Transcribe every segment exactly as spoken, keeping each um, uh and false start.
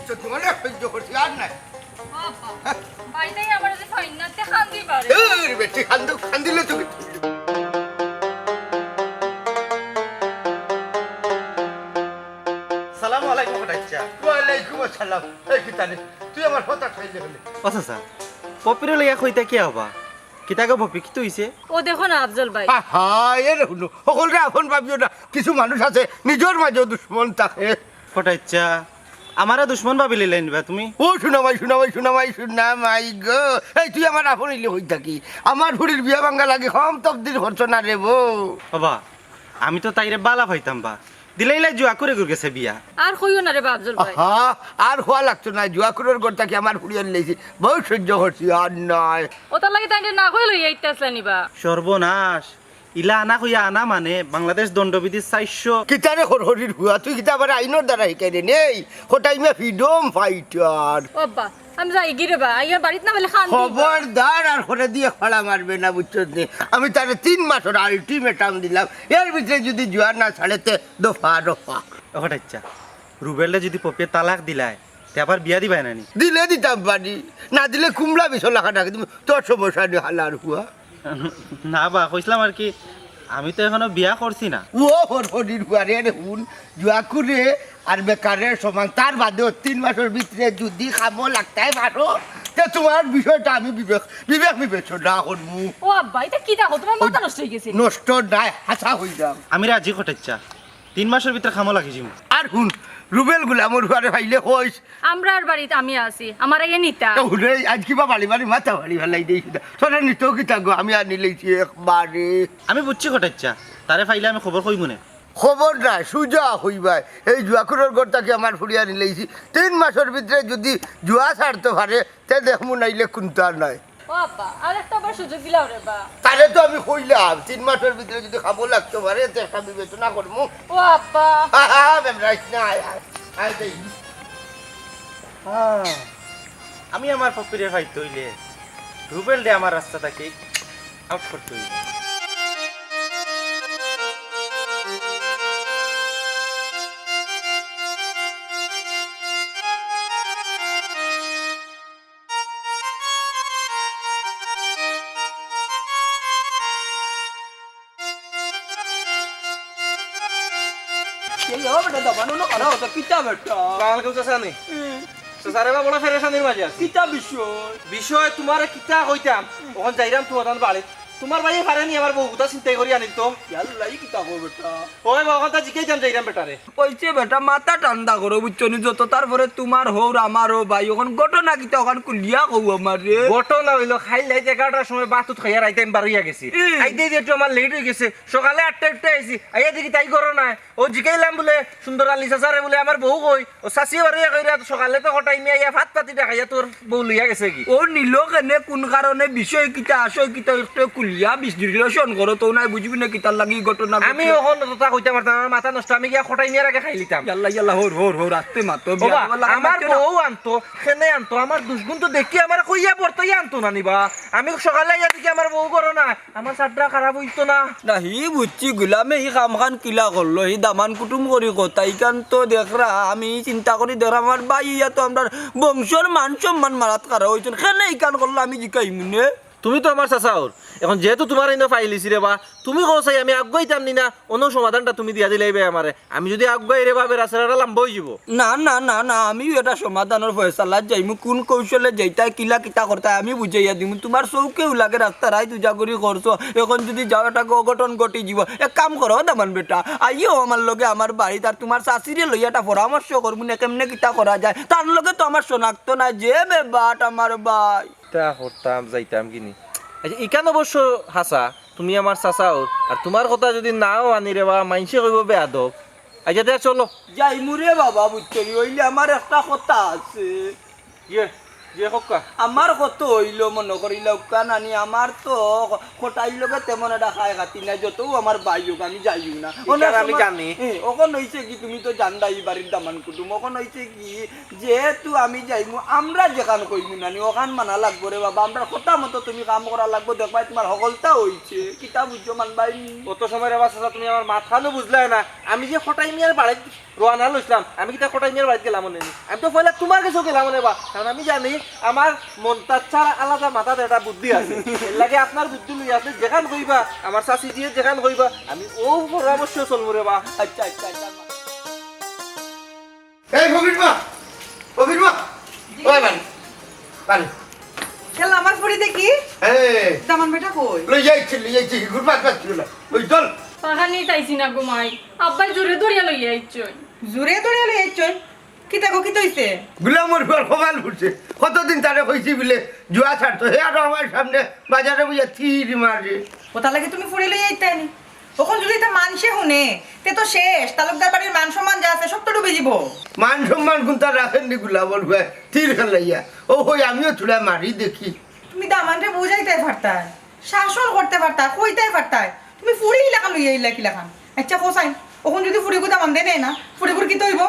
তো তোমার সহ্য করছি, আর নাই। বাবা, বাইরে আমার যে ফাইন না, তে খান দিবা রে। এই বেটি, খান্দু, খান্দিলে তুমি। সালাম আলাইকুম, কটাইচ্ছা। ওয়ালাইকুম আসসালাম। এই কিতা রে, তুই আমার কথা খাইলে হলে। ও চাচা, পপিরে লইয়া কইতা কিয়া বা? কিতা গো পপি, কিতা অইছে? ও দেখো না আফজল ভাই। আহা, এরে হুনো, সকলরে আপন ভাবিও না। কিছু মানুষ আছে, নিজর মাঝেও দুশমন থাকে। কটাইচ্ছা, আমারে দুশমন ভাবি লইলায় নি বা তুমি? ও সোনা মাই, সোনা মাই, সোনা মাই, সোনা মাই গো। এই তুই আমার আপন অইলে কই থাকি? আমার ফুড়ির বিয়া ভাঙ্গা লাগি কম তকদির করছো না রে বো। বাবা, আমি তো তাইরে বালা পাইতাম বা। দিলাইলা জুয়াকুরর ঘর গেছে বিয়া। আর কইও না রে বা আফজল ভাই। আহা, আর কওয়া লাগতো না, জুয়াকুরর ঘর থাকি আমার ফুড়ি আনিলাইছি। বউত সহ্য করছি, আর নাই। ওটার লাগি তাইরে না কই লইয়া আইতা আছলা নি বা। সর্বনাশ, ইলা আনা কইয়া আনা মানে বাংলাদেশ দণ্ডবিধির চাইরশো। কিতারে হরহরির হুয়া, তুই কিতা আবার আইনর দ্বারা হিকাইরে নেই? কটাই মিয়া ফ্রিডম ফাইটার। ও আব্বা, আমি যাইগি রে বা, আইয়া বাড়িত না বলে খান দিবা। খবরদার আর করে দিয়ে ফাড়া মারবে না, বুঝছস নি? আমি তারে তিন মাসর আলটিমেটাম দিলাম, এর ভিতরে যদি জুয়া না ছাড়ে তে দফা রফা। ও কটাইচ্ছা, রুবেলরে যদি পপিয়ে তালাক দিলায়, তে আবার বিয়া দিবায় না নি? দিলে দিতাম পারি, না দিলে কুমড়া বিষ লাখা ডাক দিমু, তোর সমস্যা নেই হালার হুয়া। না বা, কইছিলাম আর কি, আমি তো এখনো বিয়া করছি না। ও হরহরির হুয়া রে, রে হুন, জুয়াকুরে আর বেকারের সমান, তার বাদেও তিন মাসর ভিতরে যদি কামো লাগতায় পারো, তে তোমার বিষয়টা আমি বিবেক, বিবেক বিবেচনা করমু। ও আব্বা, ইতা কিতা কও? তোমার মাথা নষ্ট অই গেছে। নষ্ট নায়, হাছা অই যাও। আমি রাজি কটাইচ্ছা, তিন মাসর ভিতরে কামো লাগি যিমু। আর হুন, রুবেল গুলামর হুয়ারে পাইলে কইস। আমরার বাড়িত আমি আছি, আমারে আইয়া নিতা। তো হুন রে, আইজ কিবা বাড়ি বাড়ি মাথা বাড়ি ফালাই দেই সুদা। তোরে নিতেও কিতা গো, আমি আনিলাইছি একবারে। আমি বুঝছি কটাইচ্ছা, তারে পাইলে আমি খবর কইমুনে। খবর না, সুজা কইবায়। এই জুয়াকুরর ঘর থাকি আমার ফুড়ি আনিলাইছি। তিন মাসর ভিতরে যদি জুয়া ছাড়তো পারে, তে দেখমু, নাইলে কুন্তা নাই। ও আব্বা, আর একটা বার সুযোগ দিলাও রে বা। তারে তো আমি কইলাম, তিন মাসর ভিতরে যদি কামো লাগতো পারে, তে একটা বিবেচনা করমু। ও আব্বা। হা, হা, হা, মেমরাইস না, আয়, আয়, আয়, দেই। হ্যাঁ, আমি আমার পপিরে পাইতে অইলে রুবেলরে আমার রাস্তা থাকি আউট করতে অইবো। এই ও বেটা, দোকানো না খাড়া অতো, কিতা বেটা? সালাম আলাইকুম চাচা নি। হুম। চাচা রে বা, বড় পেরেশানির মাঝে আছি। কিতা বিষয়? বিষয় তুমারে কিতা কইতাম, অখন যাইরাম তুমার বাড়িত। তুমার ভাইয়ে পারে নি আমার বউ গুতা ছিনতাই করি আনিল তো? ইয়াল্লা, ই কিতা কও বেটা? ওই বা, অখন তা জিকাইতাম যাইরাম বেটারে। কইছে বেটা, মাথা ঠান্ডা করো, বুঝছো নি? যত তারপরে তুমার হউর, আমারও ভাই, অখন ঘটনা কিতা অখান খুলিয়া কও আমারে। ঘটনা অইলো, খাইল রাইত এগারোটার সময় ভাত উত খাইয়া রাইত আমি বারইয়া গেছি। ই। আইতে যে একটু আমার লেট অই গেছে, সকালে আটটা আটটা আইছি, আইয়া দেখি তাই ঘরো নাই। ও জিকাইলাম বুলে, সুন্দর আলী চাচারে বুলে আমার বউ কই? ও চাচিয়ে বারইয়া কইরা, সকালে তো কটাই মিয়া আইয়া ভাত পাতি দেখাইয়া তোর বউ লইয়া গেছে গি। ও নিল কেনে, কোন কারণে, বিষয় কিতা, আশয় কিতা, একটু খুলিয়া বিশ্লেষণ করো তো, নাই বুঝবি না কিতার লাগি ঘটনা আমি ঘটলো। অখন কথা কইতাম পারতাম, আমার মাথা নষ্ট, আমি গিয়া কটাই মিয়ার আগে খাইলিতাম। ইয়াল্লা, ইয়াল্লা, হউর, হউর, হউর, আস্তে মাতো, ও বা, বিয়াদব, আমার মাতো না। বউ আনতো, কেনে আনতো, আমার দুশগুন তো দেখি আমার কইয়া পড়তই আনতো না নি বা। আমি সকালে আইয়া দেখি আমার বউ ঘরো না, আমার সাতটা খারাপ অইতো না। না, হি বুঝছি, গুলামে হি কামখান কিলা করলো, হি দামান কুটুম করি কথা, ইখান তো দেখরা, আমি চিন্তা করি দেখরা, আমার ভাই ইয়া তো আমরার বংশর মান সম্মান মারাত খারা অইছইন, কেনে ইখান করলো আমি জিকাইমুনে। তুমি তো আমার চাচা অর, অখন যেহেতু তুমার ইনো পাইলিছি রে বা, তুমি কও চাই আমি আগুয়াইতাম নি না, অনো সমাধানটা তুমি দিয়া দিলাইবায় আমারে। আমি যুদি আগুয়াই রে বা, বেড়া ছেড়াটা লাম্বা অইযিবো। না, না, না, না, আমিও এটা সমাধানর ফয়সালাত যাইমু, কোন কৌশলে যাইতায়, কিলা কিতা করতায়, আমি বুঝাইয়া দিমু। তুমার চউখেও লাগে রাস্তা রাইত উজাগরি করছো, অখন যুদি যাও একটা অঘটন ঘটি যিবো। এক কাম করো, দামান বেটা, আইও আমার লগে আমার বাড়িত, আর তুমার চাচিরে লইয়া একটা পরামর্শ করমু নে, কেমনে কিতা করা যায়। তার লগে তো আমার শনাক্ত নাই, যে বেবাট আমার ভাই। তা করতাম, যাইতাম কিনি। আচ্ছা, ইখান অবশ্য হাছা, তুমি আমার চাচা অর, আর তুমার কথা যুদি নাও আনি রে বা, মাইনষে কইবো বেয়াদব। আচ্ছা, দে চলো। যাইমু রে বাবা, বুঝছো নি? অইলে আমার একটা কথা আছে। ইয়ে, ইয়ে, কউক্কা। আমার কথা অইলো, মনো করিলাউক্কা নানি, আমার তো কটাইর লগে তেমন একটা খায় খাতি নাই, যতউ আমার ভাই অউক, আমি যাইও না। ইখান আমি জানি। এ, অখন অইছে কি, তুমি তো জানরায় ই বাড়ির দামান কুটুম, অখন অইছে কি, যেহেতু আমি যাইমু, আমরা যেখান কইমু নানি, অখান মানা লাগবো রে বাবা। আমরার কথা মতো তুমি কাম করা লাগবো, দেখবায় তুমার হকলতা অইছে। কিতা বুঝছো, মানবায় নি? অত সময় রে বা চাচা, তুমি আমার মাতখানও বুঝলায় না। আমি যে কটাই মিয়ার বাড়িত রওয়ানা লইছলাম, আমি কিতা কটাই মিয়ার বাড়িত গেলাম অনে নি? আমি তো পয়লা তুমার গেছেউ গেলাম অনে বা, কারণ আমি জানি আমার মন্তাজ ছাড়া আলাদা মাথাত একটা বুদ্ধি আছে। এর লাগি আপনার বুদ্ধি লইয়া আপনি যেখান কইবা, আমার চাচি দিয়ে যেখান কইবা, আমি অউ পরামর্শ চলমু রে বা। আচ্ছা, আচ্ছা, আচ্ছা। এই ফকির মা, ফকির মা, ওই বাড়ি, বাড়ি। খেলা আমার ফুড়ি দেখি। এই। দামান বেটা কই? লই যাইছি, লই যাইছি, ঘুরপাক খাচ্ছি না। ওই চল। পাখানি তাইছি না গো মাই, আব্বাই জোরে ধরিয়া লইয়া আইছইন। জোরে ধরিয়া লইয়া আইছইন? কিতা গো, কিতা অইছে? গুলামর ঘর কপাল ফুটছে। কতদিন তারে কইছি বলে জুয়া ছাড়তো, হে আরো আমার সামনে বাজারে বইয়া তীর মারে। ও তার লাগি তুমি ফুড়ি লইয়া আইতায় নি? অখন যদি ইতা মানষে হুনে, তে তো শেষ। তালুকদার বাড়ির মান সম্মান যা আছে, সব তো ডুবি যিবো। মান সম্মান কুনতা রাখের নি গুলামর ঘরে? তীর খেলাইয়া। ও হই, আমিও থুড়া মারি দেখি। তুমি দামানরে বুঝাইতায় পারতায়, শাসন করতে পারতায়, কইতায় পারতায়। তুমি ফুড়ি ইলাখান লইয়া আইলা কিলাখান? আচ্ছা, কও চাইন, অখন যদি ফুড়িগু দামান্দে নেয় না, ফুড়িগুর কিতা অইবো?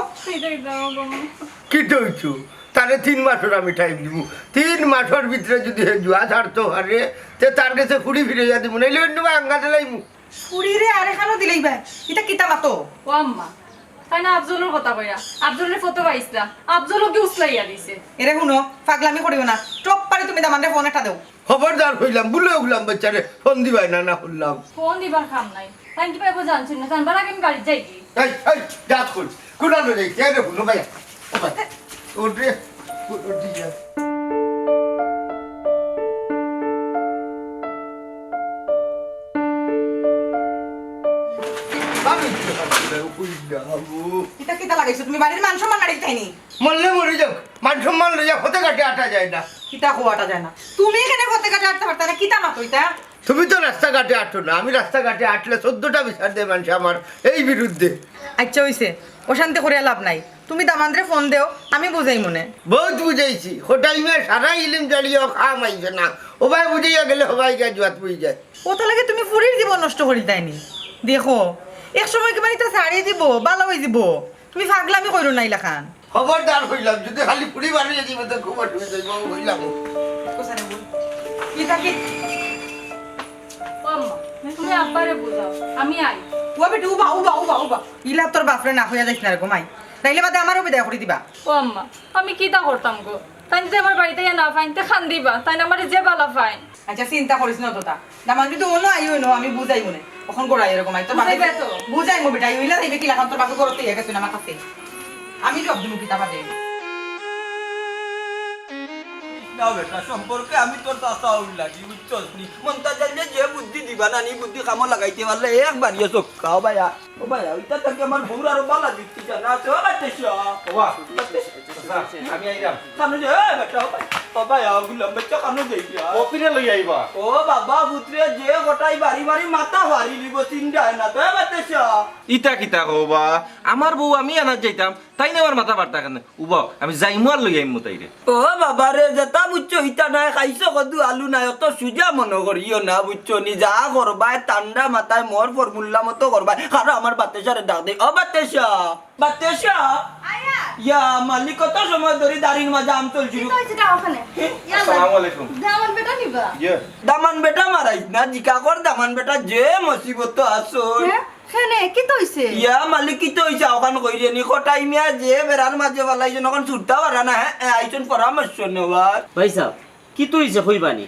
কিতা অইতো? তারে তিন মাসর আমি টাইম দিমু। তিন মাসর ভিতরে যদি হে জুয়া ছাড়তো পারে, তে তার গেছে ফুড়ি ফিরাইয়া দিমু, নাইলে অন্য বা আঙ্গা দিলাইমু। ফুড়িরে আরেকখানো দিলাইবা, ইতা কিতা মাতো? ও আম্মা, তাইন আফজলর কথা কইরা, আফজলরে ফটো পাইছলা, আফজলও কি উছলাইয়া দিছে। এরে হুনো, ফাগলামি করিও না, টপ পারি তুমি দামানরে ফোন একটা দেও। খবরদার কইলাম, বুলে উগলাম বাচ্চারে ফোন দিবায় না, না করলাম। ফোন দিবার কাম নাই, তাইন কিবা এগো জানছইন না, জানবার আগে আমি বাড়িত যাইগি। এই, এই, যা কই, কোন আলো যাই, কে রে, হুনো ভাইয়া। ও ভাই, ওরে, ওরে, ওরে। আমি কি করতে পারবো? ইতা কিতা লাগাইছো তুমি? বাড়ির মান সম্মান মারি দিতায় নি? মরলে মরি যাউক, মান সম্মান লইয়া পথে ঘাটে আটা যায় না। কিতা কও আটা যায় না? তুমি কেনে পথে ঘাটে আটতে পারতায় না? কিতা মাতো ইতা? তুমি তো রাস্তাঘাটে আটো না, আমি রাস্তাঘাটে আটলে চৌদ্দটা বিচার দেয় মানষে আমার এই বিরুদ্ধে। আচ্ছা অইছে, অশান্তি করিয়া লাভ নাই, তুমি দামান্দরে ফোন দেও, আমি বুঝাইমুনে। বউত বুঝাইছি, কটাই মিয়া সারা ইলিম জাড়িয়াও কাম আইছে না, ওবায় বুঝাইয়া গেলে হবায় গিয়া জুয়াত বই যায়। ও তার লাগি তুমি ফুড়ির জীবন নষ্ট করিতায় নি? দেখো, এক সময় কিবা ইতা ছাড়ি দিবো, ভালা অই যিবো। তুমি ফাগলামি করিও না ইলাখান। খবরদার কইলাম, যদি খালি ফুড়ি বাড়ি যাইবো, তো খুব অসুবিধা অইবো, কইলাম। কোথায় রে বল? কি থাকি? ও আম্মা, তুমি আব্বারে বুঝাও, আমি আই। ও বেটি, উবা, উবা, উবা, উবা। ইলা তোর বাপরে না কইয়া যাইস না রে গো মাই। নাইলে বাদে আমারেও বিদায় করি দিবা। ও আম্মা, আমি কিতা করতাম গো? তাইন যদি আমার বাড়িত আইয়া না পাইন, তে কান্দিবা, তাইন আমারে যে ভালা পাইন। আচ্ছা, চিন্তা করিস না তোতা। দামান যদি অনো আই অইলো, আমি বুঝাইমুনে। অখন করাই এরকম আই, তোর বাপে বুঝাইবে তো? বুঝাইমু বেটা, আই অইলা যাইবে কিলাখান, তোর বাপে ঘরত আইয়া গেছে না আমার কাছে। আমি জব দিমু কিতা বাদে। না বেটা, সম্পর্কে আমি তোর চাচা অই লাগি, বুঝছস নি? মন্তাজ আলী যে বুদ্ধি দিবা না নি, বুদ্ধি কামো লাগাইতে পারলে একবারই চক্কা, ও ভাইয়া। ও ভাইয়া, ইতা থাকি আমার বউর আরো ভালা যুক্তি জানা আছে, ও বাতেশা। ও বা, চাচা, আমি আইরাম। কানো যে, এ বেটা, ও ভাই, ও ভাইয়া, ও গুলাম বাচ্চা কানো যাইবা? কপিরে লই আইবা। ও বাবা, পুতরে যে কটাই বাড়ি বাড়ি মাথা ফাড়ি লিবো, চিন্তায় না, তো বাতেশা। ইতা কিতা কও বা? আমার বউ আমি আনাত যাইতাম, তাইন আমার মাথা ফাড়তা কেনে? উবাও, আমি যাইমু আর লই আইমু তাইরে। ও বাবা রে, যেতা বুঝছো ইতা নায়, খাইছো কদু আলু নায়, অত সুজা মনো করিও না, বুঝছো নি? যা করবায় ঠান্ডা মাথায় মোর ফর্মুলা মতো করবায়। কারণ আমার বাতেশারে ডাক দেই, ও বাতেশা, বাতেশা। আয়া। ইয়া মালিক, কত সময় ধরি দাড়ির মাঝে আম চলছিল। কি তো হইছে, যাও ওখানে। হে? ইয়া আসসালামু আল্লাহ। আলাইকুম। দামান বেটা নিবা? ইয়ে। দামান বেটা মারাইস না, জিকা কর দামান বেটা যে মুসিবত আছো। হে? কেনে, কিতা অইছে? ইয়া মালিক, কিতা অইছে? অখান কইরে নি, কটাই মিয়া যে বেড়ার মাঝে ফালাইছন, অখান ছুটতা পারা না, হে? এ, আইছন পরামর্শ নেওয়ার। ভাইসাব, কিতা অইছে কইবা নি?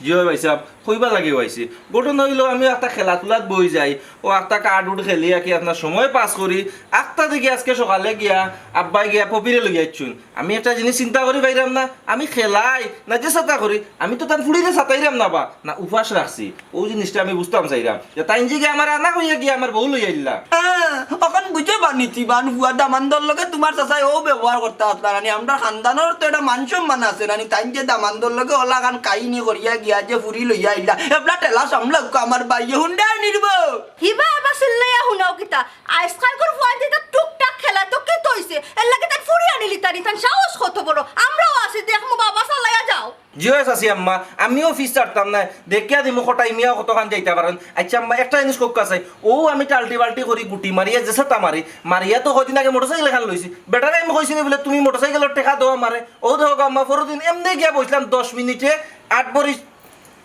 জি অয় ভাইসাব, কইবার লাগিউ আইছি। ঘটনা অইলো, আমি একটা খেলাধুলাত বই যাই, ও একটা কার্ড উড খেলি আর কি, আপনার সময় পাস করি। একটা দেখি আজকে সকালে গিয়া, আব্বায় গিয়া পপিরে লইয়া আইছইন। আমি একটা জিনিস চিন্তা করি পাইরাম না, আমি খেলাই না যে ছাতা করি, আমি তো তান ফুড়িরে ছাতাইরাম না বা, না উপাস রাখছি। অউ জিনিসটা আমি বুঝতাম চাইরাম যে তাইন যে গিয়া আমার আনা কইয়া গিয়া আমার বউ লইয়া আইলা। হ্যাঁ, অখন বুঝো বানি চিবান ফুয়া, দামান্দর লগে তুমার চাচায় অউ ব্যবহার করতা আছলা নানি? আমরার খানদানর তো একটা মান সম্মান আছে নানি? তাইন যে দামান্দর লগে অলাখান কাহিনী করিয়া গিয়া যে ফুড়ি লইয়া আইলা, এবলা ঠেলা সামলাউক্কা আমার ভাইয়ে, হুন্ডায় নির্ব। হিবা আবার চিল্লাইয়া হুনাও কিতা? আইজকালকুর ফুয়াইন্তে তো টুকটাক খেলা তো কিতা অইছে? এর লাগি তান ফুড়ি আনিলিতা নি, তান সাহস কত বড়। আমরাও আছি, দেখমু বাবা, চালাইয়া যাও। জি অয় চাচি আম্মা, আমিও পিছ ছাড়তাম নায়, দেখিয়া দিমু কটাই মিয়া কতখান যাইতা পারইন। আইচ্ছা আম্মা, একটা জিনিস কউক্কা চাই, অউ আমি টাল্টি-বাল্টি করি, গুটি মারিয়া যে ছাতা মারি, মারিয়া তো কয়দিন আগে মোটরসাইকেল এখান লইছি, বেটারে আমি কইছি নি বুলে তুমি মোটরসাইকেলর টেকা দেও আমারে, অউ দেখউক্কা আম্মা, পরদিন এমনে গিয়া বইছলাম দশ মিনিটে আট ভরি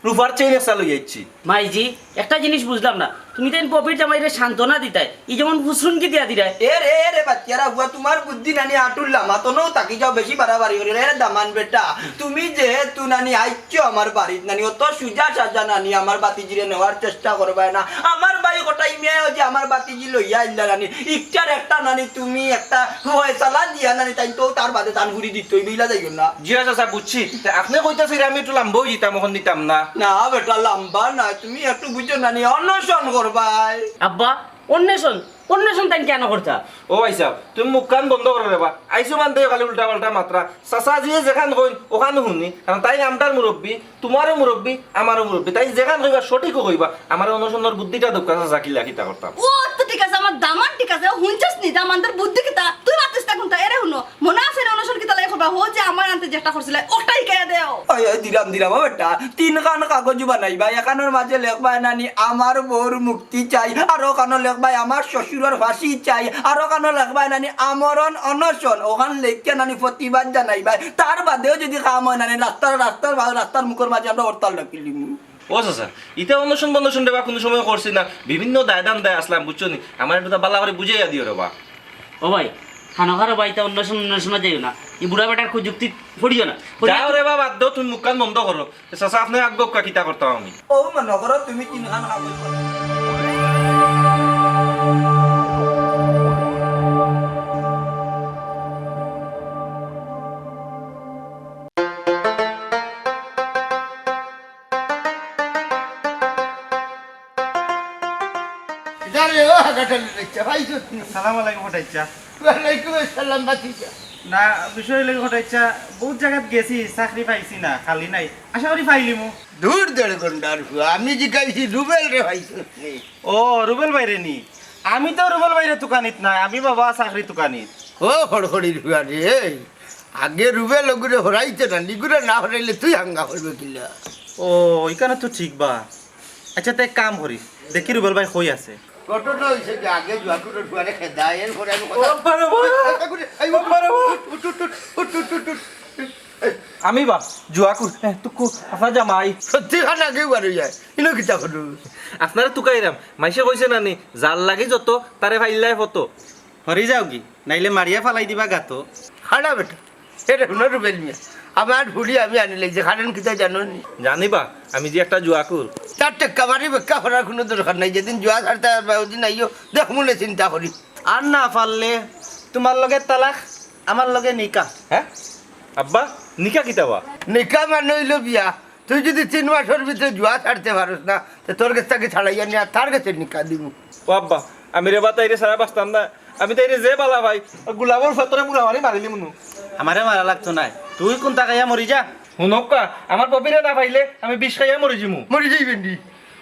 রুপার চেইন একটা লইয়া আইছি। মাইজি, একটা জিনিস বুঝলাম না, তুমি তাইন পপির জামাইরে সান্ত্বনা দিতায়, ই যেমন ফুসরুমকি দিয়া দিরায়। এ রে, এ রে, বাচ্চারা, হুয়া তুমার বুদ্ধি নানি আটুর লামা, তনও তাকি যাও, বেশি বাড়াবাড়ি করি। এ রে দামান বেটা, তুমি যেহেতু নানি আইছো আমার বাড়িত নানি, অত সুজা সাজা নানি আমার বাতিজিরে নেওয়ার চেষ্টা করবায় না। আমার ভাই কটাই মিয়ায় যে আমার বাতিজি লইয়া আইলা নানি, ইকটার একটা নানি তুমি একটা ফয়সালা দিয়া নানি, তাইন তো তার বাদে তান ঘুরি দিত, ইলা যাইও না। জি আচ্ছা, আচ্ছা, বুঝছি। তে আপনে কইতাছেন আমি একটু লাম্বা অই যিতাম, অখন নিতাম না। না বেটা, লাম্বা না, তুমি একটু বুঝো নানি, অনশন করবায়। আব্বা, অন্বেষণ, অন্বেষণ তাইন কেনে করতা? ও ভাইসাব, তুমি মুখখান বন্ধ করো রে বা। আইছো মানতে খালি উল্টা পাল্টা মাতরা। চাচাজিয়ে যেখান কইন, ওখান হুনি। কারণ তাইন আমরার মুরব্বি, তুমারও মুরব্বি, আমারও মুরব্বি। তাইন যেখান কইবা, সঠিকও কইবা। আমারে অনশনর বুদ্ধিটা দেউক্কা চাচা, কিলা কিতা করতাম। ও তো ঠিক আছে, আমার দামান ঠিক আছে, ও হুনছস নি, দামানর বুদ্ধি কিতা? তুই মাতিস না কুনটা, এরে হুনো। মনো আছে রে, অনশন কিতা লাগি করবা? হো যে আমার আনতে যেটা করছিলে, ওটাই কে দেও। ওই, ওই, দিলাম, দিলাম, ও বেটা। তিনখান কাগজ বানাইবায়, এখানর মাঝে লেখবায় নানি, আমার বউর মুক্তি চাই, আর ওখানো লেখবায়, আমার শ্বশুরর ফাঁসি চাই, আর ওখানো লেখবায় নানি, আমরণ অনশন, ওখান লেখিয়া নানি প্রতিবাদ জানাইবায়। তার বাদেও যদি কাম অয় নানি, রাস্তার, রাস্তার, রাস্তার মুখর মাঝে আমরা হরতাল ডাকিলিমু। ও চাচা, ইতা অনশন বনশন রে বা কুনু সময় করছি না, বিভিন্ন দায় ধান্দায় আছলাম, বুঝছো নি? আমারে একটু বালা করি বুঝাইয়া দিও রে বা। ও ভাই, খানো খারো ভাই, তা অনশন অনশনে যাইও না। ই বুড়া বেটার কুযুক্তিত পড়িও না। যাও রে বা, বাদ দেও, তুমি মুখখান বন্ধ করো। এ চাচা, আপনে আগ দেউক্কা কিতা করতাম আমি। ও মনো করো তুমি তিনখান কাগজ বানাইবায়। ইদারে ও হাগাটা লইছে, ভাই তো তুমি। সালাম আলাইকুম, কটাই চাচা। ওয়ালাইকুম আসসালাম, ভাতিজা। না, বিষয় অইলো, কটাই চাচা, বহুত জাগাত গেছি, চাকরি পাইছি না, খালি নাই। আশা করি পাইলিমু। দূর দেড় ঘন্টার ফুয়া, আমি জিকাইছি রুবেলরে পাইছস নি? ও, রুবেল ভাইরে নি? আমি তো রুবেল ভাইরে তুকানিত নাই, আমি বাবা চাকরি তুকানিত। ও হড়হড়ির ফুয়া রে, আগে রুবেল ওগুরে হরাইতে না, নিগুরে না হরাইলে তুই হাঙ্গা করবে কিলা? ও, ইখানো তো ঠিক বা। আচ্ছা, তে এক কাম করি, দেখি রুবেল ভাই কই আছে। ঘটনা অইছে কি, আগে জুয়াকুরর ফুয়ারে খেদা, এরপরে আমি কথা বাবা রে বাবা। এই, এই, উঠ, বাবা রে বাবা। উঠ, উঠ, উঠ, উঠ। আমি বা জুয়াকুর, এ, তুকু, আপনার জামাই। সত্যি খান আগে বার অই যায়, ইনো কিতা করু? আপনারে তুকাইরাম, মাইনষে কইছে না নি, যার লাগি যত, তারে ফাইল্লায় ফত। হরি যাওগি, নাইলে মারিয়া ফালাই দিবা গাতো। খাড়া বেটা, এরে হুনো রুবেল মিয়া, আমার ফুড়ি আমি আনিলাই যে কারণ কিতা জানো নি? জানি বা, আমি যে একটা জুয়াকুর। তার টেক্কা মারি বেক্কা করার কুনু দরকার নাই, যেদিন জুয়া ছাড়তে পারবা ওদিন আইও, দেখমুনে চিন্তা করি। আর না পারলে তুমার লগে তালাক, আমার লগে নিকা। হ্যাঁ? আব্বা, নিকা কিতা বা? নিকা মানে অইলো বিয়া। তুই যদি তিন মাসর ভিতরে জুয়া ছাড়তে পারস না, তে তোর গেছ থাকি ছাড়াইয়া নিয়া তার গেছে নিকা দিমু। ও আব্বা, আমি রে বা তাইরে ছাড়া বাঁচতাম না। আমি তাইরে যে বালা পাই, গুলাবর ফাতরে মুড়া মারি মারিলিমু নু। আমারে মারা লাগতো নায়, তুই কুনতা খাইয়া মরি যা। হুনউক্কা, আমার পপিরে না পাইলে আমি বিষ খাইয়া মরি যিমু। মরি যাইবে নি?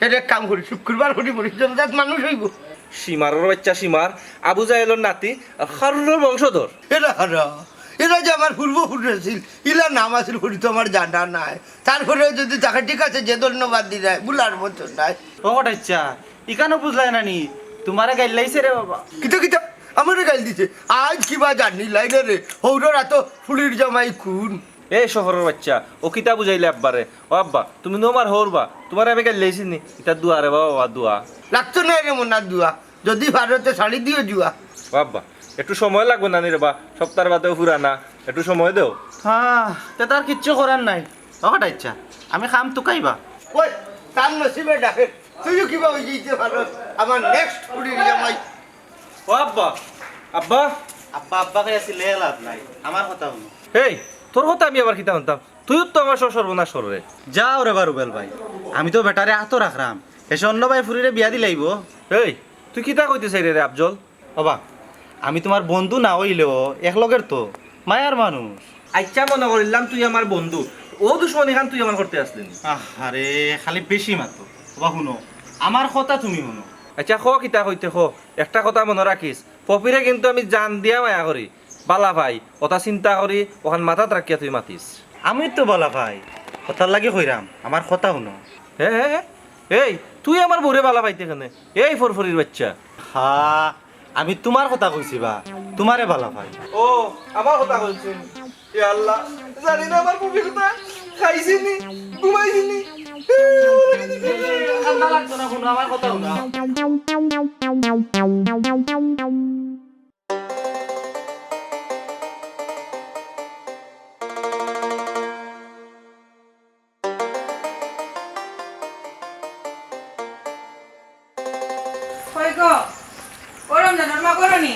এর এক কাম করি, শুক্রবার করি মরি, জনজাত মানুষ অইবো। সীমারর বাইচ্চা সীমার, আবু জাহেলর নাতি, আর কারুনর বংশধর। এরা কারা? এরা যে আমার পূর্বপুরুষ আছিল, ইলা নাম আছিল করি তো আমার জানা নাই। তারপরেও যদি থাকে, ঠিক আছে, যে ধন্যবাদ দিলাই, ভুলার মতো নাই। ও কটাই চাচা, ইখানও বুঝলায় না নি? তুমারে গাইল্লাইছে রে বাবা। কিতা কিতা? আমারে গাইল দিছে? আইজ কিবা জানিলাই না রে, হউরর আতো ফুড়ির জামাই কুন। এ শহরর বাইচ্চা, ও কিতা বুঝাইলে আব্বারে? ও আব্বা, তুমি নু আমার হউর বা, তুমারে আমি গাইল্লাইছি নি? ইতা দোয়া রে বাবা, দোয়া। লাগতো নায় রে মনা দোয়া, যদি পারো তে ছাড়ি দিও জুয়া। ও আব্বা, একটু সময় লাগবো নানি রে বা, সপ্তাহর বাদেও ফুরানা, একটু সময় দেও। হ্যাঁ, তে তার কিচ্ছু করার নাই। ও কটাই চাচা, আমি কাম তুকাইবা। ওই, তার নসিবে ডাকে, তুইও কিবা অই যাইতে পারস, আমার next ফুড়ির জামাই। ও আব্বা, আব্বা। আব্বা, আব্বা কইয়া চিল্লাইয়া লাভ নাই, আমার কথা হুনো। এই, তোর কথা আমি আবার কিতা হুনতাম? তুইও তো আমার সব সর্বনাশ কররে। যাও রে বা রুবেল ভাই, আমি তো বেটারে আতো রাখরাম, হেষে অন্য বায় ফুড়িরে বিয়া দিলাইবো। এই, তুই কিতা কইতে চাইরে রে আফজল? ওবা, আমি তুমার বন্ধু না অইলেও এক লগের তো, মায়ার মানুষ। আইচ্ছা, মনো করিলাম তুই আমার বন্ধু, অউ দুশমনিখান তুই আমার করতে আছলি নি? আরে, খালি বেশি মাতো। ওবা হুনো, আমার কথা তুমি হুনো। আইচ্ছা, ক কিতা কইতে ক, একটা কথা মনো রাখিস, পপিরে কিন্তু আমি জান দিয়া মায়া করি, বালা পাই, অতা চিন্তা করি, অখান মাথাত রাখিয়া তুই মাতিস। আমি তো বালা পাই, অতার লাগি কইরাম, আমার কথা হুনো। হে, হে, হে, এই, তুই আমার বউরে বালা পাইতে কেনে? এই ফরফরির বাইচ্চা। হা, আমি তুমার কথা কইছি বা, তুমারে বালা পাই। ও, আমার কথা কইছে। ইয়া আল্লাহ, জানি না আমার পপি কুথা, খাইছে নি, ঘুমাইছে নি। ঠান্ডা লাগতো না কোনো, আমার কথা হুনো। কই গো? ও রমজান, ওর মা করো নি?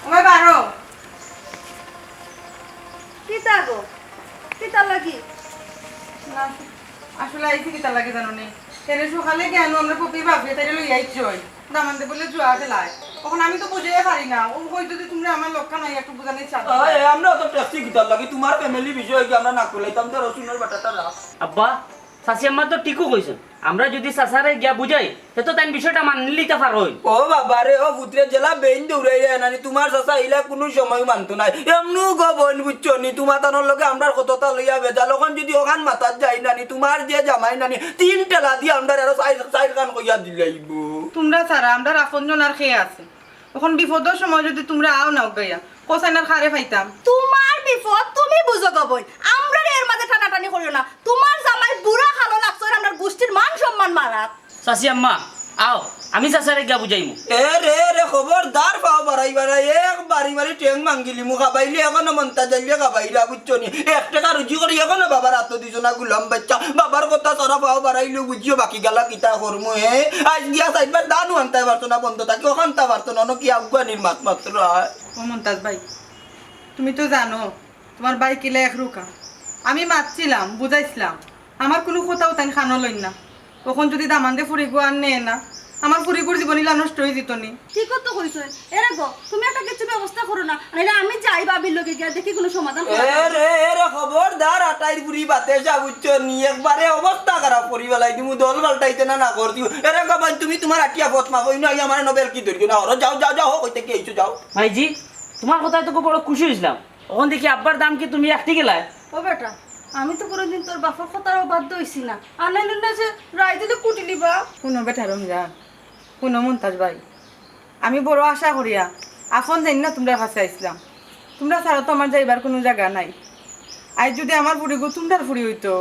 ও মা, বারো। কিতা গো? কিতা লাগি? না, আসলে আইছি কিতা লাগি জানো নি? এরে সকালে কেন আমরা পপির বাপরে তাইরে লইয়া আইছি ওই। দামান্দে বলে জুয়া খেলায়। তখন আমি তো বুঝাইয়া পারি না। ও কই যদি তোমরা আমার লক্ষ্য নাই, একটু বুঝানি চাও। আরে, আমরা তো ট্যাক্সি কিতার লাগি? তোমার ফ্যামিলি বিষয় কি আমরা না খুলাইতাম তো রসুনের বাটাটা রাখ। আব্বা, চাচি আম্মা তো ঠিকও কইছইন। আমরা যদি চাচারে গিয়া বুঝাই, তে তো তাইন বিষয়টা মানি লিতা পারইন। ও বাবা রে, ও পুত্রে জেলা বেইন দৌড়াই রে নানি, তোমার চাচা ইলা কুনু সময় মানতো নায়। এমনু গো বইন বুঝছো নি, তোমার তানোর লগে আমরার কততা লইয়া বেজাল, অখন যদি অখান মাতাত যাই নানি, তোমার যে জামাই নানি, তিন টেলা দিয়া আমরার আরো চাইর, চাইর খান কইয়া দিলাইবো। তোমরা ছাড়া আমরার আপনজন আর কে আছে? অখন বিপদর সময় যদি তোমরা আও না উগাইয়া, কোসাইন আর কারে পাইতাম? তোমার বিপদ তুমি বুঝো গো বইন, আমরারে এর মাঝে টানাটানি করিও না। তোমার জামাই বুড়া কালো লাগছে, আমরার গুষ্টির মান সম্মান মারাত। চাচি আম্মা, আও, আমি চাচারে গিয়া বুঝাইমু। এ রে রে, খবরদার পাও বাড়াই বাড়াই, এক বাড়ি বাড়ি ঠেং ভাঙ্গিলিমু, খাবাইলে অখনো মন্তাজ আইলে খাবাইরা, বুঝছো নি? এক টেকা রুজি করি অখনো বাবার আতো দিছো না, গুলাম বাইচ্চা। বাবার কথা ছাড়া পাও বাড়াইলেও বুঝিও বাকি গালা কিতা করমু, হে? আইজ গিয়া চাইরবার ধানও আনতায় পারতো না, বন্ধ থাকি অখানতা পারতো না, অনো কি আফগানির মাত মাত্র আয়। ও মন্তাজ ভাই, তুমি তো জানো, তোমার ভাই কিলা এক রুখা। আমি মাতছিলাম, বুঝাইছলাম, আমার কুনু কথাও তাইন কানো লইন না। অখন যদি দামান্দে ফুড়িগু আর নেয় না, আমার ফুড়িগুর জীবন ইলা নষ্ট অইযিতো নি। ঠিকউ তো কইছইন। এরে গো, তুমি একটা কিছু ব্যবস্থা করো না, নাইলে আমি যাই ভাবির লগে গিয়া দেখি কুনু সমাধান করা যায়। এরে, এরে, খবরদার, আটাইর ফুড়ি বাতে যা, বুঝছো নি? একবারে অবস্থা খারাপ করি ফালাই দিমু, দল পাল্টাইতে না, না কর দিও। এরে গো বইন, তুমি তোমার আটিয়া পথ মাগো, ইনো আইয়া আমারে নোবেল কি ধরিও না, হরো, যাও, যাও, যাও, হো, কইতে কি আইছো, যাও। ভাইজি, তোমার কথায় তো খুব বড় খুশি অইছলাম। অখন দেখি আব্বার দাম কি তুমি একটি গেলায়? ও বেটা, আমি তো কুনুদিন তোর বাপর কথার অবাধ্য অইছি না। আর নাইলে না যে রাইত অইলে কুটিলিবা। হুনো বেটা রমজান, হুনো মন্তাজ ভাই, আমি বড় আশা করিয়া আপন যাইন না তোমরার কাছে আইছলাম। তোমরা ছাড়া তো আমার যাইবার কুনু জাগা নাই। আইজ যদি আমার ফুড়িগু তোমরার ফুড়ি অইতো,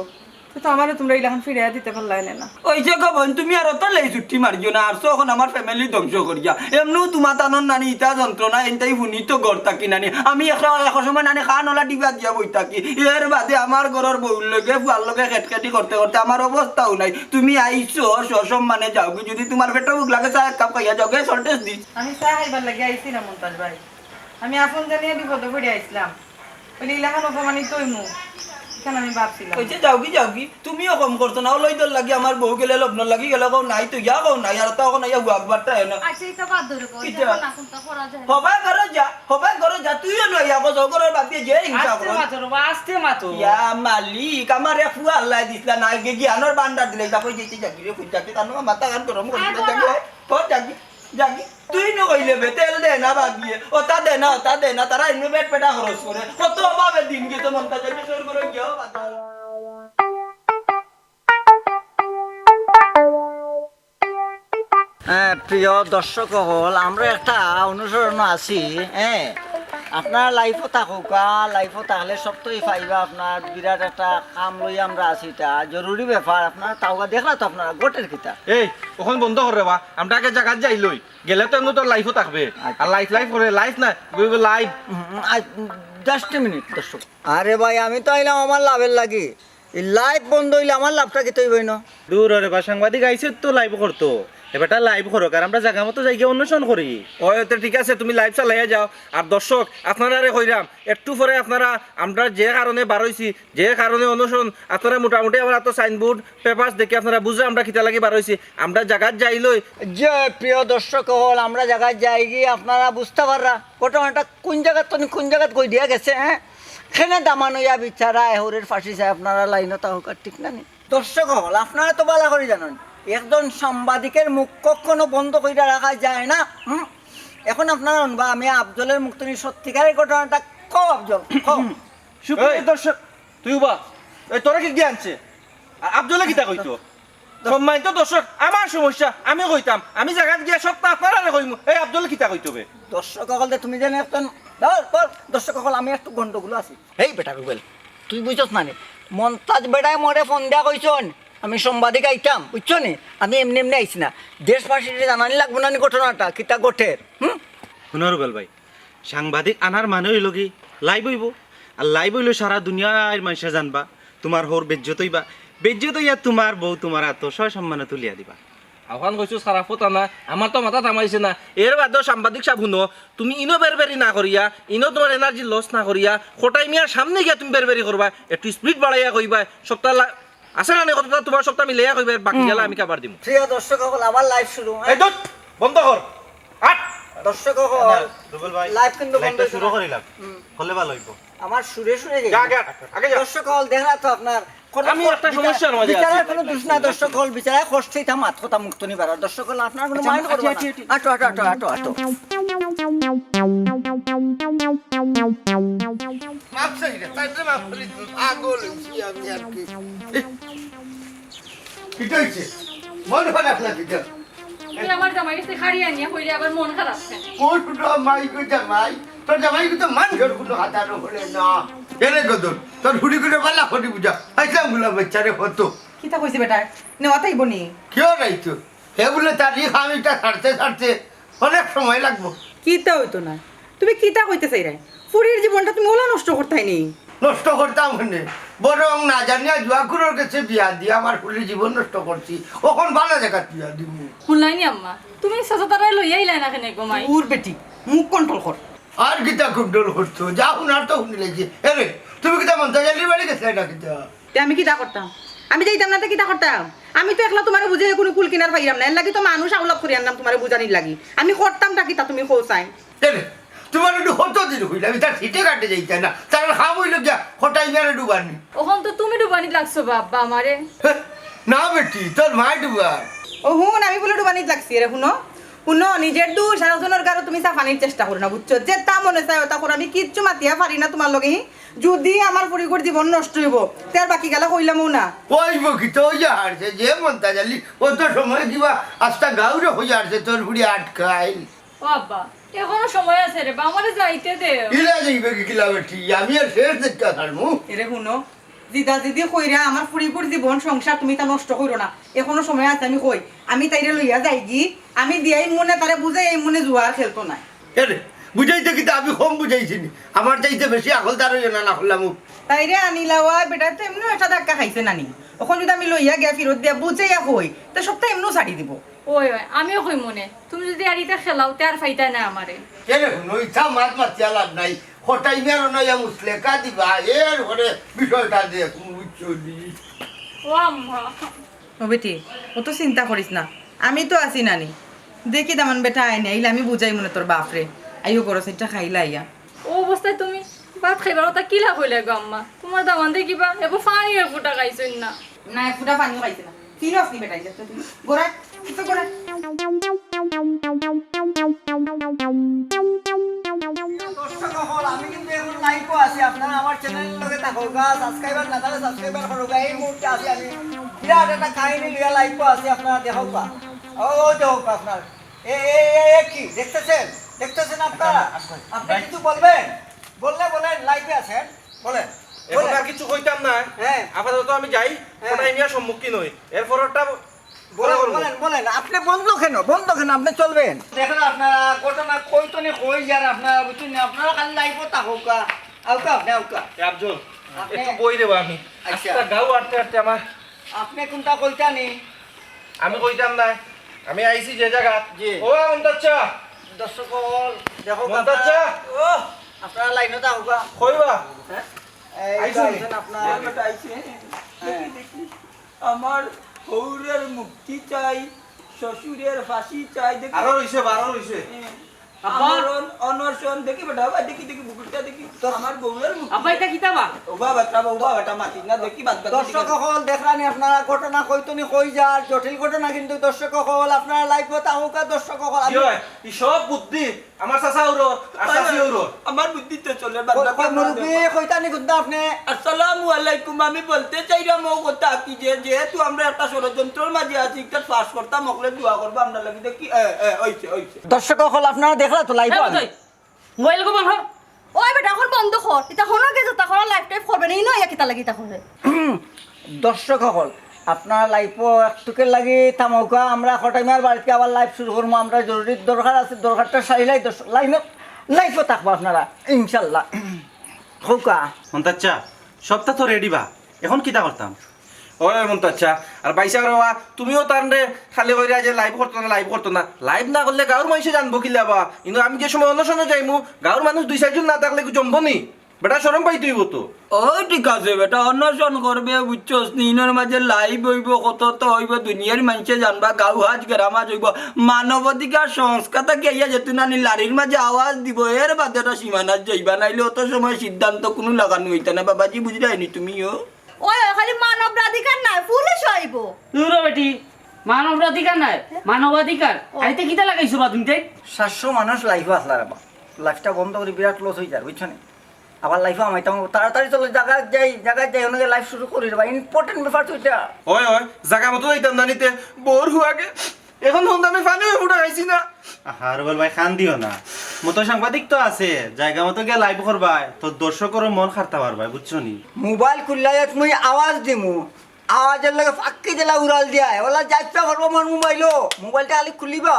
তে তো আমারে তোমরা ইলাখান ফিরাইয়া দিতে পারলায় না। ওই যে গো বইন, তুমি আর অত লেই ছুটি মারিও না, আর তো অখন আমার ফ্যামিলি ধ্বংস করিয়া। এমনেও তোমার তানোর নানি ইতা যন্ত্রণা, এনতাই হুনি তো ঘর থাকি নানি। আমি একটা, একটা সময় নানি খান ওলা ডিবা দিয়া বই থাকি। এর বাদে আমার ঘরর বউর লগে, ফুয়ার লগে খেটখেটি করতে করতে আমার অবস্থাও নাই। তুমি আইছো, সসম্মানে যাওগি। যদি তোমার পেটো ভুক লাগে, চা এক কাপ খাইয়া যাওগি, সল্টেস দিস। আমি চা খাইবার লাগি আইছি না মন্তাজ ভাই, আমি আপন জানিয়া বিপদে পড়িয়া আইছলাম। অইলে ইলাখান অপমানিত অইমু, ইখান আমি ভাবছিলাম। ওই যে যাওগি, যাওগি, তুমিও কম করছো না, ওলাই দল লাগি আমার বউ গেলে লগ্নর লাগি গেলে কও নাই তো ইয়া কও নাই, আর তা কও না ইয়া গুয়া একবারটা হয় না। আচ্ছা, এটা বাদ ধরে কও, ইটা। এটা না কোনটা করা যায় না। হবাই ঘরে যা, হবাই ঘরে যা, তুইও নয় ইয়া কও, ঘরের বাদ দিয়ে যে হিংসা আস্তে করো। মাতো রে বা, আস্তে মাতো। ইয়া মালিক, আমার এক ফুয়া আল্লাহ দিছলা না, আগে জ্ঞানর ভান্ডার দিলে, যা কই যেতে যাবি রে, ফুল যাবি, তার মাথা গান গরম করি আর দিলে, যাবি, বাবা। হর যাবি। যাকি, তুই নু কইলে বে, তেল দে না ভাবিয়ে, ওটা দে না, ওটা দে না, তারা এমনি পেট পেটা খরচ করে। কত অভাবে দিন গেছে, মনটা চাইছে, সর করে গিয়া বাজার। হ্যাঁ, প্রিয় দর্শক অকল, আমরা একটা অনুসরণ আছি, হ্যাঁ, আপনারা live-ও থাকুকা, live-ও থাকলে সত্যই পাইবা, আপনার বিরাট একটা কাম লই আমরা আছি, এটা জরুরি ব্যাপার, আপনারা তাওগা দেখলা তো আপনারা গোটের কিতা। এই, অখন বন্ধ কর রে বা, আমরা আগে জাগাত যাই লই। গেলে তো এমনে তোর live-ও থাকবে। আচ্ছা। আর live, live করে, live না, কইবে live। হুম, আ, just a minute, দর্শক। আরে ভাই, আমি তো আইলাম আমার লাভের লাগি। এই live বন্ধ অইলে আমার লাভটা কিতা অইবো ইনো? দূর রে বা, সাংবাদিক আইছে তো live করতো। এ বেটা live করো, আর আমরা জাগা মতো যাই গিয়া অন্বেষণ করি। ওই তো ঠিক আছে, তুমি live চালাইয়া যাও। আর দর্শক, আপনারারে কইরাম, একটু পরে আপনারা আমরা যে কারণে বার অইছি, যে কারণে অনশন, আপনারা মোটামুটি আমার আতো signboard, papers দেখি আপনারা বুঝরা আমরা কিতা লাগি বার অইছি। আমরা জাগাত যাই লই। যে প্রিয় দর্শক অকল, আমরা জাগাত যাইগি, আপনারা বুঝতা পাররা ঘটনাটা কুন জাগাত তনে কুন জাগাত গই দিয়া গেছে, হ্যাঁ? কেনে দামান অইয়া বিচারা এহরের ফাঁসি চায়, আপনারা line-ও থাকুকা, ঠিক না নি? দর্শক অকল, আপনারা তো ভালা করি জানইন, একজন সাংবাদিকের মুখ কখনো বন্ধ কইরা রাখা যায় না। হুম? এখন আপনারা হুনবা, আমি আফজলের মুখ তনে সত্যিকারের ঘটনাটা কও আফজল, কও। সুপ্রিয় এই, দর্শক, তুই উবা, এই তোরা কি জ্ঞান আছে? আর আফজলে কিতা কইতো? সম্মানিত দর্শক, আমার সমস্যা আমি কইতাম, আমি জাগাত গিয়া সবটা আপনারারে কইমু। এই আফজলে কিতা কইতো বে? দর্শক অকল, তুমি যেন একজন, ধর, ধর, দর্শক অকল, আমি একটু গন্ডগোল আছি। এই বেটা রুবেল, তুই বুঝছস না নি? মন্তাজ বেটায় মোরে ফোন দিয়া কইছইন, আমি সাংবাদিক আইতাম, বুঝছো নি? আমি এমনে এমনে আইছি না, দেশবাসীরে জানানি লাগবো না নি ঘটনাটা, কিতা ঘটের, হুম? হুনো রুবেল ভাই, সাংবাদিক আনার মানে অইলো কি, live অইবো, আর live অইলে সারা দুনিয়ার মানষে জানবা, তুমার হউর বেইজ্জত অইবা, বেইজ্জত অইয়া তুমার বউ তুমার আতো সসম্মানে তুলিয়া দিবা। অখান কইছো খারাপ কথা না, আমার তো মাথাত হামাইছে না। এর বাদেও সাংবাদিক সাব হুনো, তুমি ইনো বেরবেরি না করিয়া, ইনো তুমার energy loss না করিয়া, কটাই মিয়ার সামনে গিয়া তুমি বেরবেরি করবা, একটু speed বাড়াইয়া কইবা, সবটা লা-, আছে না নি কথাটা তুমার সবটা মিলাইয়া কইবা, বাকি গেলা আমি cover দিমু। প্রিয় দর্শক অকল, আবার live শুরু, হ্যাঁ? এই ধুর, বন্ধ কর। আট। দর্শক অকল, না, রুবেল ভাই, live কিন্তু বন্ধ liveটা হইছে শুরু না। করিলাম। হুম। করলে ভালো অইবো। আমার সুরে সুরে যাই। যা, আগে আট, আগে যা। দর্শক অকল, দেখরা তো আপনার কোনো আমি একটা বিচারা-, সমস্যার মাঝে আছি। বিচারার কোনো দোষ নাই, দর্শক অকল, বিচারায় কষ্ট অইতা মাত কথা মুক্ত নিবার। দর্শক অকল, আপনার কোনো আচ্ছা, mind করবো আচ্ছা, না। আচ্ছা, আচ্ছা। আটো, আটো, আটো, আটো, আটো। মাফ চাই রে, তাই রে মাফ করি দিন। পাগল হইছি আমি আর কি। কিতা হইছে? মন খারাপ না কিতা? তুমি আমার জামাই গেছে খাড়ি আনিয়া কইলে আবার মন খারাপ কেন? কোন ছোট মাই গো জামাই? তোর জামাই কিন্তু মানুষের কোনো হাতানো হলে না। এরে গদর, তোর হুড়ি করে বালা করি বুঝা। আইসলাম গুলা বাচ্চা রে হতো। কিতা কইছে বেটা? নেওয়া তাইব নি? কেউ নাই তো। হে বলে তার ই খামিটা ছাড়তে ছাড়তে অনেক সময় লাগবো। কিতা হইতো না? তুমি কিতা কইতে চাইরায়? ফুরির জীবনটা তুমি ওলা নষ্ট করতায় নি? নষ্ট করতাম কেনে? বরং না জানিয়া জুয়াখুরর গেছে বিয়া দিয়া আমার ফুরির জীবন নষ্ট করছি। অখন বালা জাগাত বিয়া দিমু। হুনলায় নি আম্মা, তুমি চাচা তারারে লইয়া আইলায় না কেনে গো মাই? উর বেটি, মুখ control কর। আর কিতা control করছো? যা হুনার তো হুনিলাইছি। এরে, তুমি কিতা মন্তাজ আলীর বাড়ি গেছলায় না কিতা? তে আমি কিতা করতাম? আমি যাইতাম না তে কিতা করতাম? আমি তো একলা তুমারে বুঝাইয়া কুনু কুল কিনার পাইরাম না, এর লাগি তো মানুষ আওলাদ করি আনলাম তুমারে বুঝানির লাগি। আমি করতামটা কিতা তুমি কও চাই? এরে, তুমারে একটু কত দিন কইলাম, আমি তার সিটে কাটে যাইতায় না, তার কাম অইলো গিয়া কটাই মিয়ারে ডুবানি। অখন তো তুমি ডুবানিত লাগছো বা আব্বা আমারে। হে, না বেটি, তোর মায় ডুবার। ও হুন, আমি বুলে ডুবানিত লাগছি রে, হুনো। হুনো, নিজের দোষ আরকজনর গারো তুমি চাপানির চেষ্টা করো না, বুঝছো? যেতা মনে চায় অতা করো, আমি কিচ্ছু মাতিয়া পারি না তুমার লগে। যুদি আমার ফুরিগুর জীবন নষ্ট অইবো, তে আর বাকি গালা কইলামও না। অইবো কিতা, অইয়া হারছে, যে মন্তাজ আলী, অত সময় দিবা, আস্তা গাউরে অইয়া হারছে, তোর ফুরি আটকাইল। ও আব্বা, এখনো সময় আছে রে বা, আমারে যাইতে দে। ইলা যাইবে কি কিলা বেটি, আমি আর শেষ দেখতে পারমু। এরে হুনো, জিদা জিদি কইরা আমার ফুরিগুর জীবন সংসার তুমি তা নষ্ট কইরো না, এখনো সময় আছে। আমি কই, আমি তাইরে লইয়া যাইগি, আমি দিয়াই মনে তারে বুঝাই, এই মনে জুয়া আর খেলতো নায়। এরে, বুঝাইতে কিতা আমি কম বুঝাইছি নি? আমার চাইতে বেশি আকলদার অইও না, না করলাম ও। তাইরে আনিলাওয়া বেটা তো এমনেও একটা ধাক্কা খাইছে নানি। অখন যুদি আমি লইয়া গিয়া ফিরত দিয়া বুঝাইয়া কই, তে সবটা এমনেও ছাড়ি দিবো। ওই, ওই, আমিও কই মনে, তুমি যুদি আর ইতা খেলাও, তে আর ফাইতায় নায় আমারে। এরে হুনো, ইতা মাত মাতিয়া লাভ নাই। কটাই মিয়ার অনাইয়া মুসলেকা দিবা, এর পরে বিষয়টা দেখমু, বুঝছো নি? ও আম্মা। ও বেটি, অত চিন্তা করিস না, আমি তো আছি নানি। দেখি দামান বেটা আয় নি, আইলে আমি বুঝাইমুনে তোর বাফরে। আইও গরো সাইডটা খাইলা আইয়া। ও অবস্থায় তুমি ভাত খাইবার কথা কিলা কইলায় গো আম্মা? তুমার দামান্দে কিবা একো পানির ফুটা খাইছইন না? না, এক ফুটা পানিও খাইছে না। চিনস নি বেটা, ইটা তুই। গড়া, ইটা গড়া। দর্শক অকল, আমি কিন্তু এখন live-ও আছি, আপনারা আমার channel-র লগে থাকউক্কা, subscriber না থাকলে subscriber করউক্কা। এই মুহূর্তে আছি আমি বিরাট একটা কাহিনী লইয়া live-ও আছি, আপনারা দেখউক্কা। ও, ও দেখউক্কা আপনারা। এ, এ, এ, এ কি? দেখতেছেন? দেখতেছেন আপনারা? আপনি কিছু বলবেন? বললে বলেন, live-এ আছেন। বলেন। এখন বলেন। আর কিছু কইতাম না। হ্যাঁ। আপাতত আমি যাই, হ্যাঁ। কটাই মিয়ার সম্মুখীন অই। এরপর ওটা বলেন, বলেন, বলেন। আপনি বন্ধ কেন? বন্ধ কেন? আপনি চলবেন। দেখেন আপনারা, ঘটনা কইতো নি কই যার আপনারা, বুঝছেন নি? আপনারা খালি live-ও থাকউক্কা। আউক্কা, আপনি আউক্কা। এ আফজল, আপনি একটু বই দেবো আমি। আচ্ছা। আস্তা গাউ আটতে আটতে আমার আপনি কোনটা কইতা নি? আমি কইতাম না, আমি আইছি যে জাগাত। জি। ও মন্তাজ চা। দর্শক অকল, দেখো মন্তাজ চা। ও, আপনারা live-ও থাকউক্কা। কইবা? হ্যাঁ? এই আইছো নি? আইছেন আপনারা। এই বেটা আইছে। হ্যাঁ। দেখি, দেখি। আমার হউরের মুক্তি চাই, শ্বশুরের ফাঁসি চাই। দেখি। আরো রইছে, বারো রইছে। হ্যাঁ। আব্বা। আমরণ, অনশন, দেখি বেটা, বাবা, দেখি, দেখি, বুকুটা দেখি। তো আমার বউয়ের মুখ। আব্বা, ইটা কিতা বা? ও বাবা, তা বাবা, বাবা, তা মাতিস না, দেখি, বাদ বাকি দর্শক দেখি। অকল, দেখরা নি আপনারা, ঘটনা কইতো নি কই যার, জটিল ঘটনা কিন্তু দর্শক অকল, আপনারা live-ও থাকউক্কা দর্শক অকল। আমি কি হয়? ই সব বুদ্ধি আমার চাচা অউরর, আর চাচি অউরর। আমার বুদ্ধি তো চলে, বাদ কই, বাকি কই, আপনারা মুরব্বি, দেখবা। কইতা নি কুন্তা আপনি? আসসালামু আলাইকুম, আমি বলতে চাইরাম ও কথা কি যে, যেহেতু আমরা একটা ষড়যন্ত্রর মাঝে আছি, একটা পাস করতাম, হকলে দোয়া করবা, আমরা লাগি দেখি, এ, এ, অইছে, অইছে। দর্শক অকল, আপনারা দেখরা তো live-ও এ, আমি। বুঝাই। মোবাইল গো বন্ধ। ওই বেটা, অখন বন্ধ কর। ইতা হনো গেছে, তা করা লাইভ টাইভ করবে না, ইনো ইয়া কিতা লাগি তা করে। দর্শক অকল, আপনারা লাইভও একটুকের লাগি থামউক্কা, আমরা কটাইমার বাড়িত আবার লাইভ শুরু করমু। আমরা জরুরি দরকার আছে, দরকারটা সারিলাই দর্শক লাইভও, লাইভও থাকবা আপনারা ইনশাল্লাহ। কউক্কা। মন্তাচ্চা, সবটা তো রেডি বা, অখন কিতা করতাম? ওই মন্তাচ্চা, আর বাইসা রে বা, তুমিও তানরে খালি কইরা যে লাইভ করতো না, লাইভ করতো না। লাইভ না করলে গাঁওর মানষে জানবো কিলা বা? কিন্তু আমি যে সময় অনশনো যাইমু, গাঁওর মানুষ দুই চাইরজন না থাকলে কি জমবো নি? বেটা শরম পাইতে অইবো তো। ও ঠিক আছে বেটা, অনশন করবে, বুঝছস নি? ইনোর মাঝে লাইভ অইবো, কত তো অইবো, দুনিয়ার মানষে জানবা, গাঁও হাজ গেরাম হাজ অইবো। মানবাধিকার সংস্থা থাকি আইয়া যেতু নানি লারির মাঝে আওয়াজ দিবো, এর বাদে তো সীমানাত যাইবা, নাইলে অত সময় সিদ্ধান্ত কুনু লাগানো অইতা না। বাবাজি, বুঝরায় নি তুমিও? ওই, ওই, খালি মানবাধিকার নায়, পুলিশ আইবো। দুরো বেটি, মানবাধিকার নায়, মানবাধিকার। ও। আরে, তে কিতা লাগাইছো বা তুমি তে? সাতশো মানুষ লাইভও আছলা রে বা। লাইভটা বন্ধ করি বিরাট লস অই যার, বুঝছো নি? আবার লাইভও আমাইতাম, তাড়াতাড়ি চলো, জাগাত যাই, জাগাত যাই, অনো গিয়া লাইভ শুরু করি রে বা। ইম্পর্টেন্ট ব্যাপার তো ইটা। ওই, ওই, জাগা মতো যাইতাম না নিতে, বোর হুয়াগে। অখন হুনতাম আমি পানি ফুটা খাইছি না। আহা, রুবেল ভাই, কান্দিও না। মতো সাংবাদিক তো আছে, জাগা মতো গিয়া লাইভ করবায়, তো দর্শকরও মন কাড়তা পারবায়, বুঝছো নি? মোবাইল খুললাইয়া তুমি আওয়াজ দিমু, আওয়াজর লগে ফাক্কি দিলা উড়াল দিয়া, ওলা যাইতা পারবো আমার মোবাইলও, মোবাইলটা খালি খুলিবা।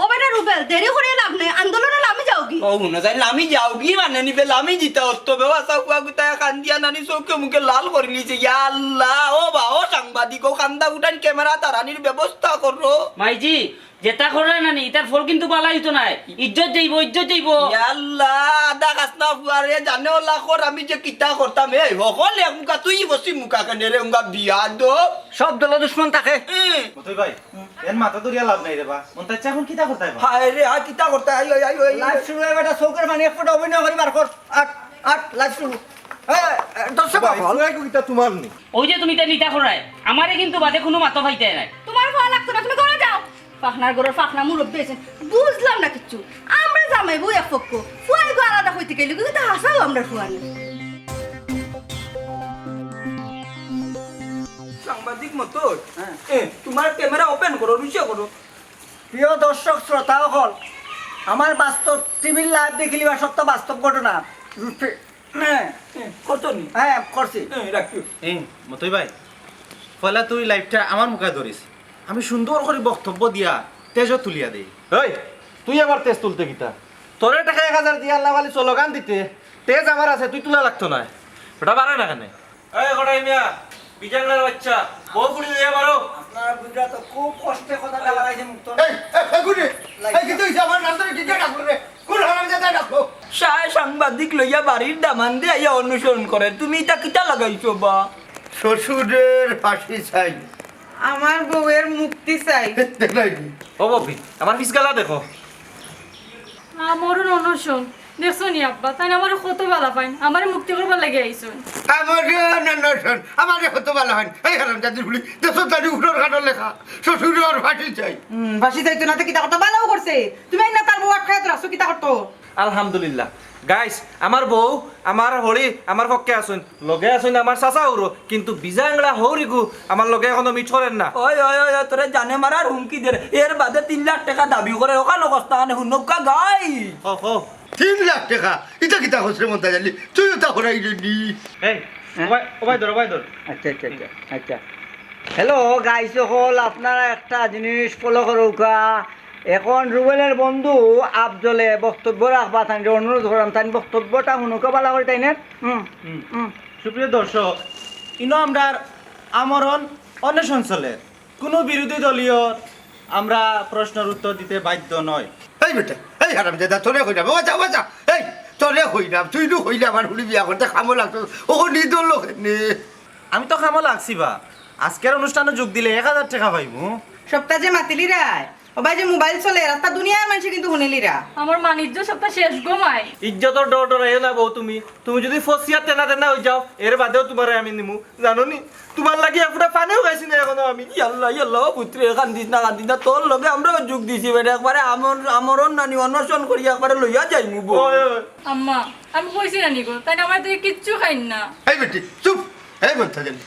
ও বেটা রুবেল, দেরি করিয়া লাভ নাই, আন্দোলনো লামি যাওগি। ও, হুনো যাই, লামি যাওগি মানে নিবে, লামি যিতা অত্ত বেওয়াসা কুয়া গুতায় কান্দিয়া নানি চউখে মুখে লাল করিলিছে। ইয়া আল্লাহ, ও বা, ও সাংবাদিক, ও কান্দা উঠান ক্যামেরা তারানির ব্যবস্থা করো। মাইজি, যেতা কররায় নানি, ইতার ফল কিন্তু বালা অইতো নায়। ইজ্জত যাইবো, ইজ্জত যাইবো। ইয়া আল্লাহ, আদা খাসনা ফুয়ারে জানে ওলা কর, আমি যে কিতা করতাম, এই হকল এক মুখা তুই বসি মুখা কেনে রে, উঙ্গা বিয়া দো। সব দল দুশমন থাকে। এ। মতই ভাই, এন মাথা ধরিয়া লাভ নাই রে বা। মন্তাচ্চা অখন কিতা করতায় বা? হায় রে, হা কিতা করতায়? I, I, I, I, I. Live শুরু অইবো, বেটা চউখর পানি এক ফোঁটা অভিনয় করি বার কর। আট, আট, লাইভ শুরু। এ, এ, দর্শক ভাই, অকল। ফুয়াই কো কিতা তোমার নি? ওই যে তুমি তাই নিতা করায়, আমারে কিন্তু বাদে কুনু মাতো পাইতায় নায়। তোমার ফুয়া লাগতো না, তুমি ঘরো যাও। ফাখনার ঘরর ফাখনা মুরব্বি আছইন, বুঝলাম না কিচ্ছু। আমরা জামাই বউ এক পক্ষ, ফুয়াই গো আলাদা কইতে গেলে কিন্তু হাসাও আমরা ফুয়া নেই। সাংবাদিক মতো? হ্যাঁ। এ, তোমার ক্যামেরা ওপেন করো, রুচে করো। প্রিয় দর্শক শ্রোতা অকল, আমার বাস্তব টিভির লাইভ দেখিলিবা, সত্য বাস্তব ঘটনা। রূপে-, হ্যাঁ। এ, করতো নি? হ্যাঁ, করছি। এ, রাখিও। এই, মতই ভাই, পয়লা তুই লাইভটা আমার মুখে ধরিস। আমি সুন্দর করি বক্তব্য দিয়া তেজও তুলিয়া দেই। এই, তুই আবার তেজ তুলতে কিতা? তোরে টেকা এক হাজার দিয়া আল্লাহ খালি স্লোগান দিতে, তেজ আমার আছে, তুই তুলা লাগতো নায়। ওটা বাড়ে না কেনে? এই কটাই মিয়া, বিজাংলার বাচ্চা, বউ পুড়ি লইয়া মারো। আপনারা বুঝরা তো খুব কষ্টে কথাটা বাড়াইছে মুক্ত। এই, এই, এই, গুডি, এই, কিন্তু এই যে আমার নাম ধরে কিকে ডাকলো রে? কোন হারামজাদা ডাকলো? সায় সাংবাদিক লইয়া বাড়ির দামান্দে আইয়া অনুসরণ করে, তুমি ইতা কিতা লাগাইছো বা? শ্বশুরের ফাঁসি চাই। আমার বউয়ের মুক্তি চাই। দেখলাই কি? ও ববি, আমার ফিসগালা দেখো। আমরও অনশন। দেখছো নি আব্বা, তাইন আমারে কত বালা পাইন, আমারে মুক্তি করবার লাগি আইছইন। আমারে অনশন, আমারে কত বালা পাইন। এই হারামজাদির ফুড়ি, দেখছো তার উঠোর খাটর লেখা, শ্বশুরর ফাঁসি চাই। হুম, ফাঁসি চাইতো না তো কিতা করতো? বালাও করছে। তুমি না তার বউ আটকাইয়া রাখছো, কিতা করতো? আলহামদুলিল্লাহ। গাইস, আমার বউ, আমার হড়ি, আমার পক্ষে আছইন, লগে আছইন আমার চাচা হউরও, কিন্তু বিজাংলা হউরিগু আমার লগে এখনো মিট করের না। ওই, ওই, ওই, ওই, তোরে জানে মারার হুমকি দের। এর বাদে তিন লাখ টেকা দাবি করে, ওখানো কস্তা কানে হুনউক্কা গাই। ও, ও। তিন লাখ টেকা? ইটা কিতা কস রে মন্তাজ আলী? তুইও তা হরাই রে নি। এই, হ্যাঁ? ওবায়, ওবায় ধর, ওবায় ধর। আচ্ছা, আচ্ছা, আচ্ছা, আচ্ছা। হ্যালো, গাইস অকল, আপনারা একটা জিনিস ফলো করউক্কা। এখন রুবেলের বন্ধু আফজলে বক্তব্য রাখবা, তাইনরে অনুরোধ করাম, তাইন বক্তব্যটা হুনউক্কা বালা করি তাইনের। হুম, হুম। হুম। সুপ্রিয় দর্শক, ইনো আমরার আমরণ অনশন চলের। কুনু বিরোধী দলীয় আমরা প্রশ্নর উত্তর দিতে বাধ্য নয়। এই বেটা, এই হারামজাদা, তোরে কইরাম, ও বাচ্চা, ও বাচ্চা, এই, তোরে কইরাম, তুই নু কইলে আমার ফুড়ি বিয়া করতে কামো লাগতো, ও নিদল লোক নে। আমি তো কামো লাগছি বা, আজকের অনুষ্ঠানো যোগ দিলে এক হাজার টেকা পাইমু। সপ্তাহ যে মাতিলিরায়, ও ভাই যে মোবাইল চলে, রাস্তা দুনিয়ার মানষে কিন্তু হুনিলিরা। আমার মান ইজ্জত সপ্তাহ শেষ গো মাই। ইজ্জতর ডর ডরাইও না বউ তুমি, তুমি যদি ফসিয়া তেনা তেনা অই যাও, এর বাদেও তোমারে আমি নিমু। জানো নি, তোমার লাগি এক ফুটা পানিও খাইছি না এখনো আমি। ইয়াল্লা, ইয়াল্লা, ও পুত্রে, কান্দিস না, কান্দিস না, তোর লগে আমরাও যোগ দিছি বেটা, একবারে আমর-, আমরণ নানি অনশন করি একবারে লইয়া যাইমু বউ। ওই, ওই। আম্মা, আমি কইছি না নি গো, তাইন আমার থেকে কিচ্ছু খাইন না। এই বেটি, চুপ। এই বলতে গেলি।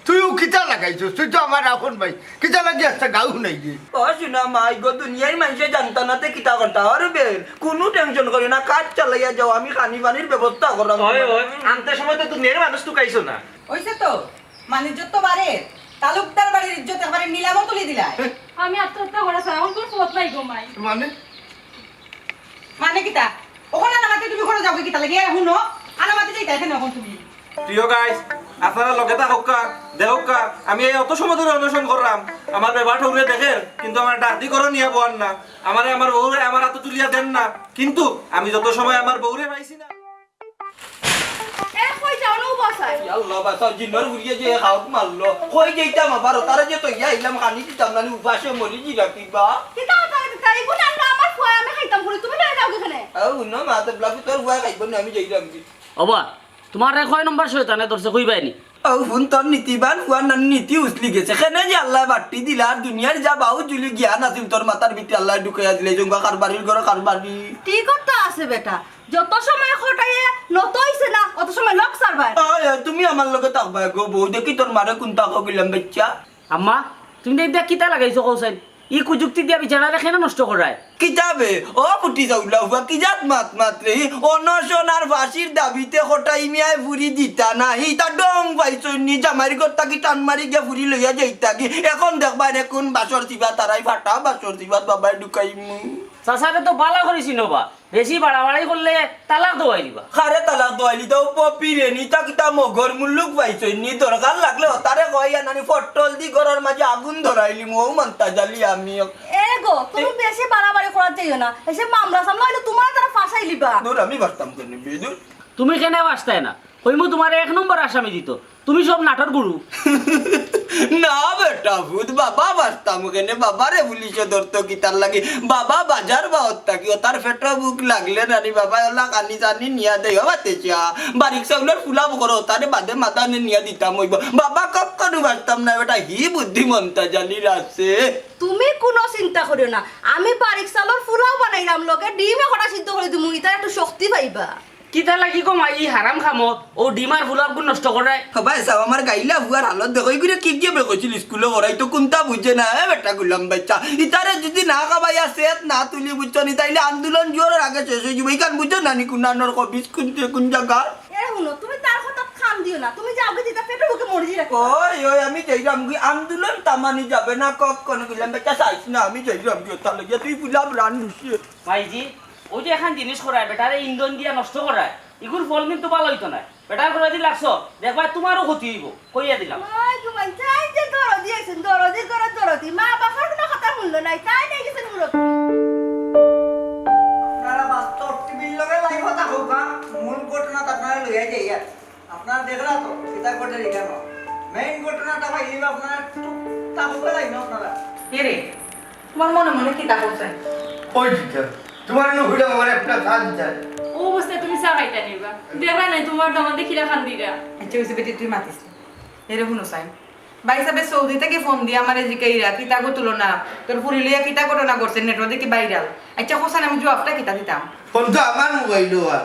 তুইও কিতা লাগাইছস? তুই তো আমার আপন ভাই। কিতা লাগি আস্তা গাউ নাই রে? ও শুনা মাই গো, দুনিয়ার মানষে জানতা না তে কিতা করতা? আরে বেন, কুনু টেনশন করিও না, কাজ চালাইয়া যাও, আমি খানি পানির ব্যবস্থা করলাম। ওই, ওই, আনতে সময় তো দুনিয়ার মানুষ তুকাইছো না। অইছে তো, মানিজ্য তো বাড়ে, তালুকদার বাড়ির ইজ্জত একবারে নিলামো তুলি দিলায়। আমি আত্মহত্যা করা ছাড়া আমার কুনু পথ নাই গো মাই। মানে? মানে কিতা? অখন আনামাতে তুমি ঘরো যাওগি কিতা লাগি? এ, হুনো, আনামাতে যাইতায় কেনে অখন তুমি? প্রিয় গাইস, আপনারা লগে থাকউক্কা, দেখউক্কা, আমি এই অত সময় ধরি অনশন কররাম, আমার বেবাটা উড়ে দেখের, কিন্তু আমার ডাক দি ঘরো নিয়া বওয়ার না, আমারে আমার বউরে আমার আতো তুলিয়া দেন না, কিন্তু আমি যত সময় আমার বউরে পাইছি না। এ, কই যাও না, উবাসায়? ইয়া আল্লাহ, বাঁচাও, জিন্নর উড়িয়ে যে হাউক মারলো। কই যাইতাম আবার, তারা যে তো ইয়া আইলাম, খানি দিতাম না, উপাসে মরি জি রাখিবা। কিতা কথা কইতে তাই? ইগুন আনলো আমার ফুয়া, আমি খাইতাম করি, তুমি লয়ে যাও কেনে? ও, হুনো মা, তো ব্লাফু তোর ফুয়া খাইব না, আমি যাইলাম কি? ওবা, তোমারে কয় নম্বর শয়তানে ধরছে, কইবায় নি? ও, হুন তোর নীতিবান ফুয়ার নানি নীতি উছলি গেছে। কেনে যে আল্লায় বাট্টি দিলা, আর দুনিয়ার যা বাউ জুলি জ্ঞান আছিল তোর মাথার ভিতরে আল্লায় ঢুকাইয়া দিলে, জঙ্গা কারবারির ঘরে কারবারি। ঠিক কথা আছে বেটা, যত সময় খটাইয়া নত অইছে না, অত সময় লগ ছাড়বায়। আয়, আয়, তুমি আমার লগে থাকবায় গো বউ, দেখি তোর মারে কুনতা কইলাম বাচ্চা। আম্মা, তুমি তো ইটা কিতা লাগাইছো কও চাইন? ই কুযুক্তি দিয়া বিচারারে কেনে নষ্ট করায়? কিতাবে, ও ফুটি যাউলা হুয়া, কি জাত মাত মাত রে? হি, অনশন আর ফাঁসির দাবিতে খটাই মিয়ায় ফুরি দিতা না। হি, তা ডং পাইছইন নি, জামাইর ঘর থাকি টান মারি গিয়া ফুরি লইয়া যাইতা কি? এখন দেখবায় নে কুন বাসর চিবা তারাই ফাটা, বাসর চিবাত বাবায় ঢুকাইমু। চাচারে তো বালা করি চিনো বা, বেশি বাড়াবাড়ি করলে তালাক দেওয়াই দিবা। কারে তালাক দেওয়াইলি তো পপি রে, নি তা কিতা মগর মুল্লুক পাইছইন নি, দরকার লাগলে হতারে কইয়া নানি ফটল দি ঘরর মাঝে আগুন ধরাইলিমু, ও মন্তাজ আলী আমি। এ গো, তুমি এ- বেশি বাড়াবাড়ি করাত যাইও না, এসে মামলা সামলা অইলে তোমার তারা ফাঁসাইলিবা। দূর, আমি বাঁচতাম কেনে, বেদুর? তুমি কেনে বাঁচতায় না? কইমু তোমারে এক নম্বর আসামি দিতো। তুমি সব নাটর গুরু। না বেটা ফুত, বাবা বাঁচতাম কেনে? বাবারে পুলিশে ধরতো কিতার লাগি? বাবা বাজার বাওত থাকি, ও তার পেটো ভুক লাগলে নানি বাবা ওলা খানি চানি নিয়া দেয়, ও বাতেচা। বারিক চাউলর ফুলাও করো, তারে বাদে মাদানে নিয়া দিতাম অইবো। বাবা কক্কনু বাঁচতাম না বেটা, হি বুদ্ধিমন্তা জানির আছে। তুমি কুনু চিন্তা করিও না, আমি বারিক চাউলর ফুলাও বানাইলাম, লগে ডিম একটা সিদ্ধ করি দিমু, ইতা একটু শক্তি পাইবা। কিতা লাগি গো মাই, ই হারাম কামো, ও ডিম আর ফুলাও গুন নষ্ট করায়? হবায় চাও, আমার গাইলা ফুয়ার হালত দেখো, ইগুরে কি গিয়ে বেকছিল স্কুলো করাই তো কুনতা বুঝে না, এ বেটা গুলাম বাচ্চা। ইতারে যদি না খাবাইয়া সেত না তুলি বুঝছো নি, তাইলে আন্দোলন জোরর আগে শেষ অই যিবো। ইখান বুঝছো না নি কুনানোর কবিস কুনতে কুন জাগা? এ হুনো, তুমি তার কথা কান দিও না, তুমি যাও গি দিতা পেটো ভুকে মরি যাইরা। ওই, ওই, আমি যাইরাম গি, আন্দোলন তামানি যাবে না, কক্কনু গুলাম বাচ্চা চাইস না, আমি যাইরাম গি, তার লগে তুই ফুলাও রান দিছে। ভাইজি, ওই যে এখান জিনিস করায়, বেটারে ইন্ধন দিয়া নষ্ট করায়, ইগুর ফল কিন্তু ভালা অইতো নায়। বেটার ঘরে দি লাগছো, দেখবায় তোমারও ক্ষতি অইবো, কইয়া দিলাম। ওই ঘুমাই, চাই যে দরদি আইছইন, দরদির ঘরে দরদি, মা বাবার কুনু কথা হুনলো নায়, তাই নাই গেছেন মুরব্বি। আপনারা বাস্তব টিভির লগে লাইভও থাকউক্কা, মূল ঘটনাত আপনারা লইয়া যাইয়ার। আপনারা দেখরা তো, কিতা ঘটে এখানো। মেইন ঘটনাটা পাইলিবা আপনারা, টুকটাক করে লাইন আপনারা। এ রে, তোমার মনে মনে কিতা করছে? ওই দিকে, তোমার এনে হইলাম আমার একটা কাজ যায়। ও অবস্থায় তুমি চা খাইতা নিবা। দেখরা নাই তোমার দামান্দে কিলা কান্দিরা। আচ্ছা, অইছে বেটি, তুই মাতিস না। এরে হুনো চাই। ভাই সাহেব সৌদি থাকি ফোন দিয়া আমারে জিকাইরা, কিতা গো তুলনা, তোর ফুরি লইয়া কিতা ঘটনা ঘটছে, নেটওয়ার্ক দেখি ভাইরাল। আচ্ছা, হোসেন, আমি জবাবটা কিতা দিতাম? ফোন তো আমার মোবাইলও আর।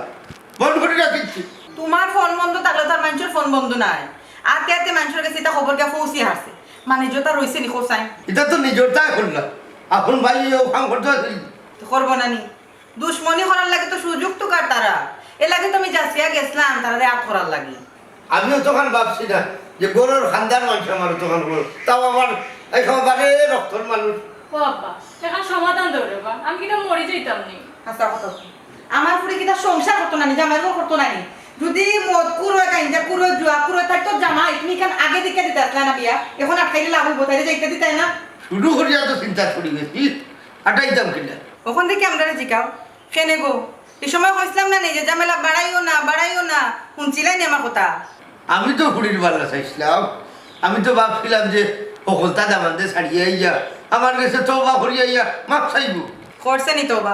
বন্ধ করি রাখিছি। তোমার ফোন বন্ধ থাকলে তো আর মানষর ফোন বন্ধ নায়। আতে আতে মানষর গেছে ইতা খবর গিয়া পৌঁছি হারছে। মানে, যেটা রইছে নি হোসেন। ইতা তো নিজরটাই করলা। আপন ভাই ও কাম করতে পারলি। তো করবো না নি? দুশমনি করার লাগি তো সুযোগ তুকার তারা। এর লাগি তো আমি যাচিয়া গেছলাম, তারারে আত করার লাগি। আমিও তখন ভাবছি না যে ঘরর খান্দার মানুষ আমার তখন বড়। তাও আমার একেবারে রক্তর মানুষ। ও আব্বা, এখন সমাধান দেও রে বা, আমি কিতা মরি যাইতাম নি? হাছা কথা। আমার ফুরি কিতা সংসার করতো না নি, জামাইর ঘর করতো না নি? যদি মদ কুরো, গাঞ্জা কুরো, জুয়া কুরো থাকতো জামাই, তুমি ইখান আগে দেখিয়া দিতায় আছলায় না বিয়া? এখন আটকাইলে লাভ অইবো, তাইলে যাইতে দিতায় না? শুরু করিয়া তো চিন্তা করি গেছি, আটাইতাম কিনা? অখন দেখি আমরারে জিকাও। কেনে গো? ই সময় কইছলাম না নি যে ঝামেলা বাড়াইও না, বাড়াইও না? হুনছিলায় নি আমার কথা? আমি তো ফুরির ভালা চাইছলাম, আমি তো ভাবছিলাম যে হকলতা দামান্দে ছাড়িয়া আইয়া আমার গেছে তওবা করিয়া আইয়া মাফ চাইবো। করছে নি তওবা?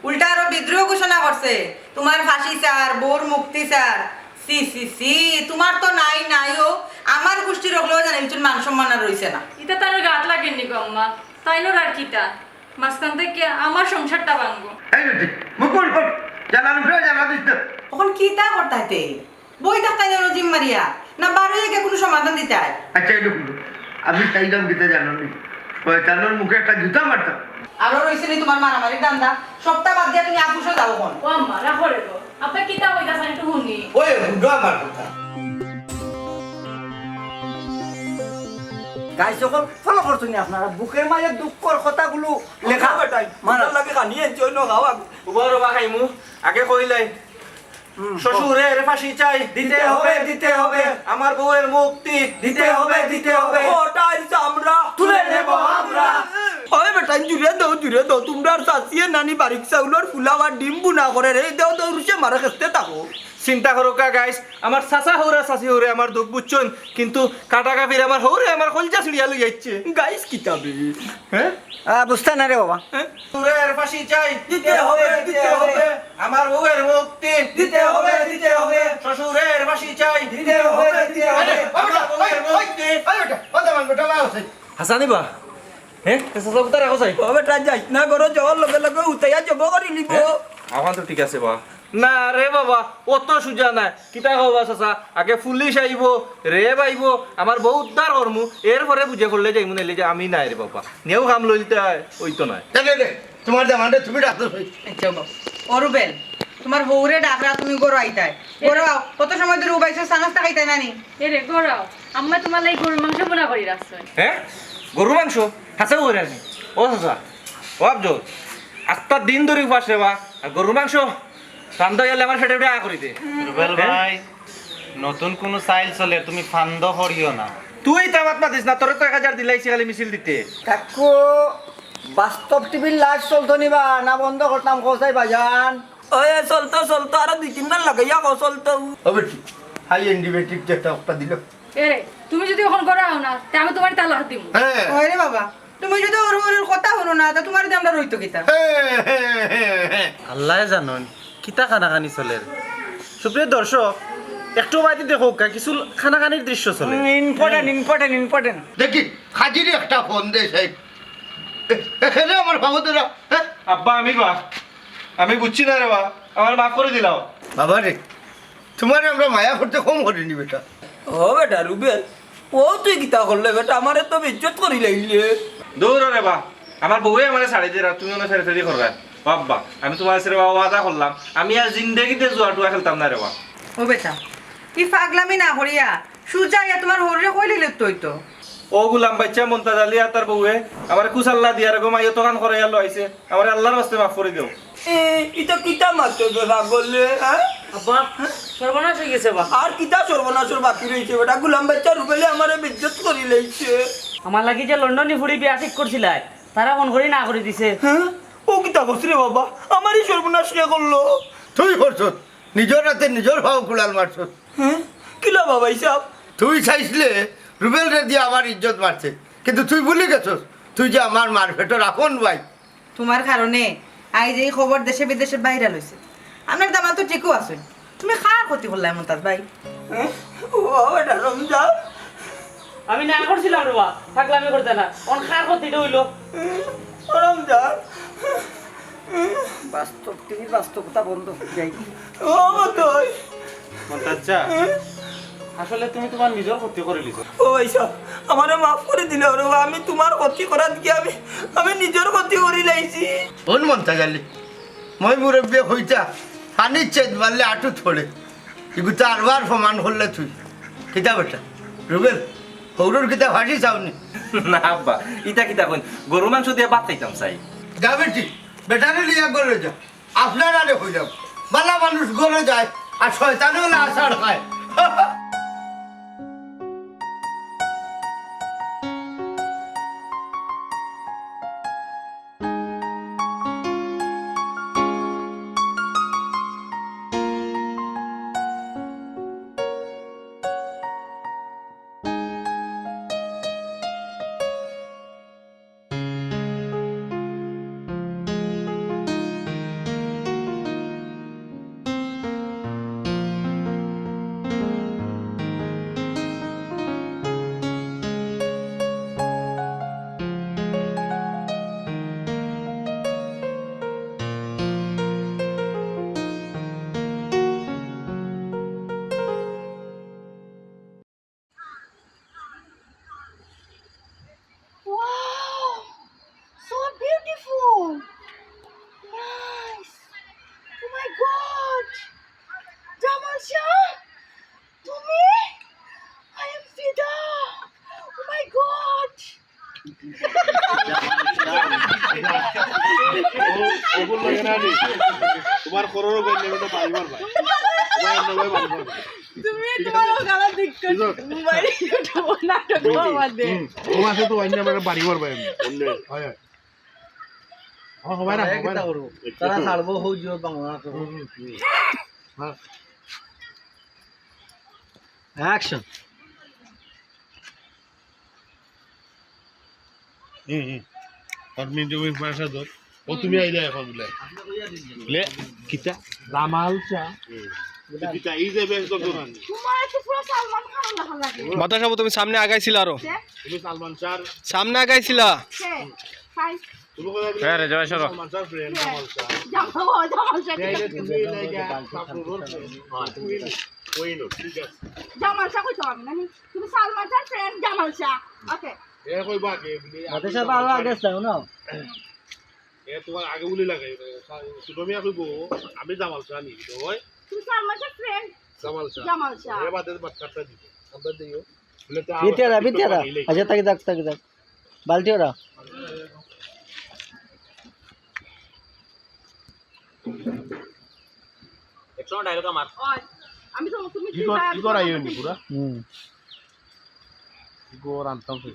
উল্টা আরো বিদ্রোহ ঘোষণা করছে। তোমার ফাঁসি চার, বউর মুক্তি চার। ছি, ছি, ছি, তোমার তো নাই, নাইও। আমার গুষ্টির অকলেও জানে, কিছু মান সম্মান আর রইছে না। ইতা তার গাত লাগের নি গো আম্মা, তাইনর আর কিতা? মাঝখান থাকি আমার সংসারটা ভাঙ্গো। এই বেটি, মুখ বন্ধ কর। জ্বালানি ফেলে জ্বালা দিস না। অখন কিতা করতায় তে? বই থাকতায় যেন জিম মারিয়া। না, বারইয়া গিয়া কুনু সমাধান দিতায়। আচ্ছা, এটা বলো, আমি চাইলাম কিতা জানো নি? শয়তানর মুখে একটা জুতা মারতাম। আরো রইছে নি তুমার মারামারির ধান্দা? সবটা বাদ দিয়া তুমি আফুসো যাও অখন। ও আম্মা, রাখো রে গো। আব্বা কিতা কইতাছেন একটু হুনি। ওই, হুনো আমার কথা। গাইস, যখন ফলো করছো নি আপনারা, বুকের মাঝে দুঃখর কথাগুলো লেখা। বেটাই, মারা। তোর লাগে খানি আনছি, অন্য খাওয়া। উবা রবা খাইমু, আগে কইলাই। হুম, শ্বশুরের ফাঁসি চাই, দিতে হবে, দিতে হবে। আমার বউয়ের মুক্তি, দিতে হবে, দিতে হবে। ওটাই চামড়া তুলে নেব আমরা। ওই বেটাই, জুরে দাও, জুরে দাও। তুমরার চাচিয়ে নানি বারিক চাউলর ফুলাওয়া ডিম বুনা করে রে, দাও, দাও, রুশে মারে খেতে থাকো। চিন্তা করো কা গাইস, আমার চাচা হৌরা চাচি হৌরে আমার দুখ বুঝছইন, কিন্তু কাটা কাফির আমার হৌরে আমার কলজা ছিড়িয়া লই যাইছে। গাইস কিতাবে? হ্যাঁ? আহ, বুঝতে না রে বাবা। হ্যাঁ? শ্বশুরের ফাঁসি চাই, দিতে হবে, দিতে হবে। আমার বউয়ের মুক্তি, দিতে হবে, দিতে হবে। শ্বশুরের ফাঁসি চাই, দিতে হবে, দিতে হবে। আরে, আমার বউয়ের মুক্তি। আরে, বেটা, কথা মানবো, টাকা আছে। হাসানি বা? হ্যাঁ? এ চাচা উতারা কোথায়? ও বেটা, যাইস না, ঘরো যাওয়ার লগে লগে উতাইয়া জব করি লিব। হ্যাঁ? আমার তো ঠিক আছে বা। না রে বাবা, অত সুজা নায়। কিতা কও বা চাচা, আগে পুলিশ আইবো, রেব আইবো, আমার বউ উদ্ধার করমু, এরপরে বুঝে পড়লে যাইমু, নাইলে যে আমি নাই রে বাবা। নেও কাম লইলতে অয়, ওই তো নায়। দে, দে, দে, তোমার দামান্ডে তুমি ডাকতো সই। আচ্ছা বাবা। ও রুবেল, তোমার হৌরে ডাকরা তুমি ঘরো আইতায়। ঘরো আও, কত সময় ধরে উবাইছো, চা নাস্তা খাইতায় না নি? এরে, ঘরো আও। আম্মা তোমার লাগি গরুর মাংস বুনা করি রাখছে। হ্যাঁ? গরুর মাংস? হাছা করে আছি। ও চাচা, ও আফজল, আস্তা দিন ধরি উপাস রে বা, আর গরুর মাংস রান্দা গেলে আমার পেটে উঠে আ করি দে। রুবেল হ্যাঁ? ভাই, নতুন কুনু চাইল চলে, তুমি ফান্দ করিও না। তুই তা মাত মাতিস না, তোরে তো এক হাজার দিলাইছি খালি মিছিল দিতে। কাকু, বাস্তব টিভির লাইভ চলতো নি বা, না বন্ধ করতাম কোথায় বাজান? ওই চলতো, চলতো, আরো দুই তিনবার লাগাইয়া কও চলতো। হবে ঠিক, হাই এন্ড ডিবেটিভ একটা, একটা দিল। এরে, তুমি যদি অখন ঘরো আও না, তে আমি তোমার তালাক দিমু। হ্যাঁ। ওরে বাবা, তুমি যদি ওর, ওর কথা হুনো না, তা তোমার দিয়ে আমরা রইতো কিতা? হ্যাঁ, হ্যাঁ, হ্যাঁ, হ্যাঁ। আল্লায় জানইন, কিতা কানাকানি চলের। সুপ্রিয় দর্শক, একটু বাদে দেখো, কা-, কিছু কানাকানির দৃশ্য চলে। হুম, important, important, important। দেখি, হাজিরি একটা ফোন দে, সাহেব। এ-, এখানে আমার বাবা তোরা, হ্যাঁ? আব্বা, আমি বা, আমি বুঝছি না রে বা, আমার মাফ করি দিলাও। বাবা রে, তোমারে আমরা মায়া করতে কম করিনি বেটা। ও বেটা রুবেল, ও তুই কিতা করলে বেটা? আমারে তো বেইজ্জত করি লাইলে। দৌড় রে বা, আমার বউয়ে আমারে ছাড়ি দিরা, তুমি অনো ছেড়ে ছেড়ি করবা। ও আব্বা, আমি তোমার ছেড়ে বাবা ওয়াদা করলাম, আমি আর জিন্দেগিতে জুয়া টুয়া খেলতাম না রে বা। ও বেটা, ই পাগলামি না করিয়া সুজা ইয়া তোমার হরিরে কইলিলে তো অইতো। ও গুলাম বাইচ্চা মন্তাজ আলী আর তার বউয়ে আমারে কুচাল্লা দিয়ার গো মাইয়া তখান করাইয়া লইছে। আমারে আল্লাহর ওয়াস্তে মাফ করি দেও। এ, ইতা কিতা মাতো বে পাগলে, হ্যাঁ? আব্বা, সর্বনাশ অই গেছে বা। আর কিতা সর্বনাশর বাকি রইছে বেটা? গুলাম বাইচ্চা রুবেলে আমারে বেইজ্জত করি লাইছে। আমার লাগি যে লন্ডনি ফুড়ি বিয়া ঠিক করছিলায়, তারা ফোন করি না করি দিছে। হ্যাঁ? ও কিতা করছে রে বাবা? আমারই সর্বনাশ কে করলো? তুই করছস, নিজর হাতে নিজর পাও কুড়াল মারছস। হ্যাঁ? কিলা বাবা হিসাব? তুই চাইছলে রুবেলরে দিয়া আমার ইজ্জত বাড়ছে, কিন্তু তুই ভুলি গেছস তুই যে আমার মার পেটর আপন ভাই। তোমার কারণে আইজ এই খবর দেশে বিদেশে বাইরাল অইছে। আপনার দামান তো ঠিকও আছে, তুমি কার ক্ষতি করলায় মন্তাজ ভাই? হ্যাঁ? ও বাবা, এটা রমজান। আমি না করছিলাম রে বা, পাগলামি করতে না। অন কার ক্ষতিটা অইলো? ও রমজান। বাস্তব, তুমি বাস্তবতা বন্ধ হয়ে যাই। ও মতই। মন্তাজ চাচা, আসলে তুমি তোমার নিজর ক্ষতি করিলিছো। ও ভাইসাব, আমারে মাফ করি দিলাও রে বা, আমি তোমার ক্ষতি করাত গিয়া আমি, আমি নিজর ক্ষতি করি লাইছি। কোন মন্তাজ আলী? মই মুরব্বিয়ে কইতা, পানির চেত বাড়লে আটুত পড়ে। ইগুতা আরবার প্রমাণ করলে তুই। কিতা বেটা? রুবেল, হউরর কিতা ফাঁসি চাওনি? না আব্বা, ইতা কিতা কইন? গরুর মাংস দিয়া ভাত খাইতাম চাই। যা বেটি, বেটারে লইয়া ঘরো যা। আপনারারে কইলাম, বালা মানুষ ঘরো যায়, আর শয়তানে অলা আছাড় খায়। তোমার করোনা বাইরে বেটা বাড়ি মারবা। তোমার এমন ভাই বাড়ি মারবা। তুমি তোমার গালা দিক মোবাইল নাটক বাবা দে। হুম, ও আছে তো অন্য বেটা বাড়ি মারবা এমনি। অন্য। হয়, হয়। আমার হবাই না, হবাই না। তারা ছাড়বো, হউ জিও বাংলা। হুম, হুম, হুম। হ্যাঁ। অ্যাকশন। হুম, হুম। আর মিন্টু ভাই পয়সা ধর। ও তুমি আইলে এখন বলে। লে, কিতা? জামাল শাহ। হুম। কিতা, এই যে বেশ দোকান। তোমার তো পুরো সালমান খান লাখান লাগে। বাতাস বাবু, তুমি সামনে আগাইছিল আরো। তুমি সালমান শাহ। সামনে আগাইছিলা। কে? হাই। তুমি কোথায় হ্যাঁ রে, জয় সরো। সালমান শাহ ফ্রেন্ড, হ্যাঁ। জামাল শাহ। জামাল, জামাল শাহ। এই যে তুমি লাগে, ওই নো, ঠিক আছে। জামাল শাহ কইছো আমি, নানি? তুমি সালমান শাহ ফ্রেন্ড, জামাল শাহ। ওকে। এ কই বাকি, বাতাস বাবু আগে আসলে, না? এ তোমার আগে উলি লাগাই, ছোট মিয়া কইবো, আমি জামাল শাহ নি, তো ওই? তুমি সালমান শাহ ফ্রেন্ড? জামাল শাহ। জামাল শাহ। এ বাদে বাচ্চাটা দিবে। আমরা দিও। BTR, BTR. আচ্ছা, তাকে দেখ, তাকে দেখ। বালতি ওরা। একশো ডায়লগ আমার। ওই, আমি তো, তুমি কি কি কর-, কি করাই হয়নি পুরা? হুম। কি কর আনতাম তো।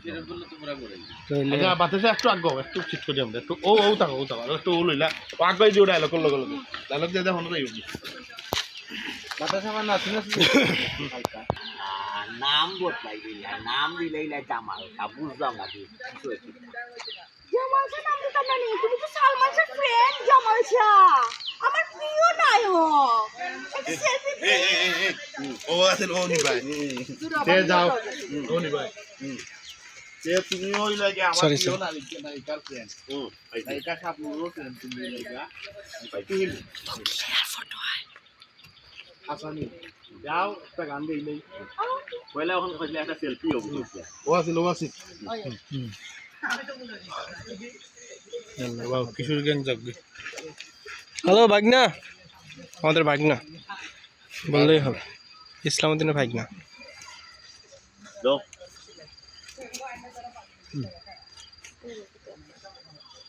তাইলে আচ্ছা, বাতাসে একটু আগে, একটু ঠিক করে আমরা, একটু, ও, ও থাকো, ও থাকো, একটু ও লইলা, ও আগে দিয়ে ডায়লগ করলো, করলো। ডায়লগ দিয়ে দেখো না, তাই হইনি। বাতাসে আমার নাচি নাচি হালকা। আহ, নাম বদলাই দিলা, নাম দিলে ইলা জামাল, তা বুঝলাম না, কি, কি হয়েছে? জামাল শাহ নাম দিতাম না নি? তুমি তো সালমান শাহ ফ্রেন্ড, জামাল শাহ। আমার প্রিয় নায়ক। একটা সেলফি এ, এ, এ, এ, ও আছে, ও নি ভাই। তে যাও। ও নি ভাই। তে তুমি ওই লাগে আমার প্রিয় নায়িকা, নায়িকার ফ্রেন্ড। হুম, এই যে। নায়িকা শাবনূরও ফ্রেন্ড তুমি লাগে। তুমি হাসানি। যাও, একটা গান দেই নেই। পয়লা এখন কইলে একটা সেলফি হবো। ও আছে, ও আছে। হুম। বাবা, কিশোরগঞ্জ যাবি। হ্যালো, ভাগনা। আমাদের ভাগনা। বললেই হবে। ইসলাম উদ্দিনের ভাগনা।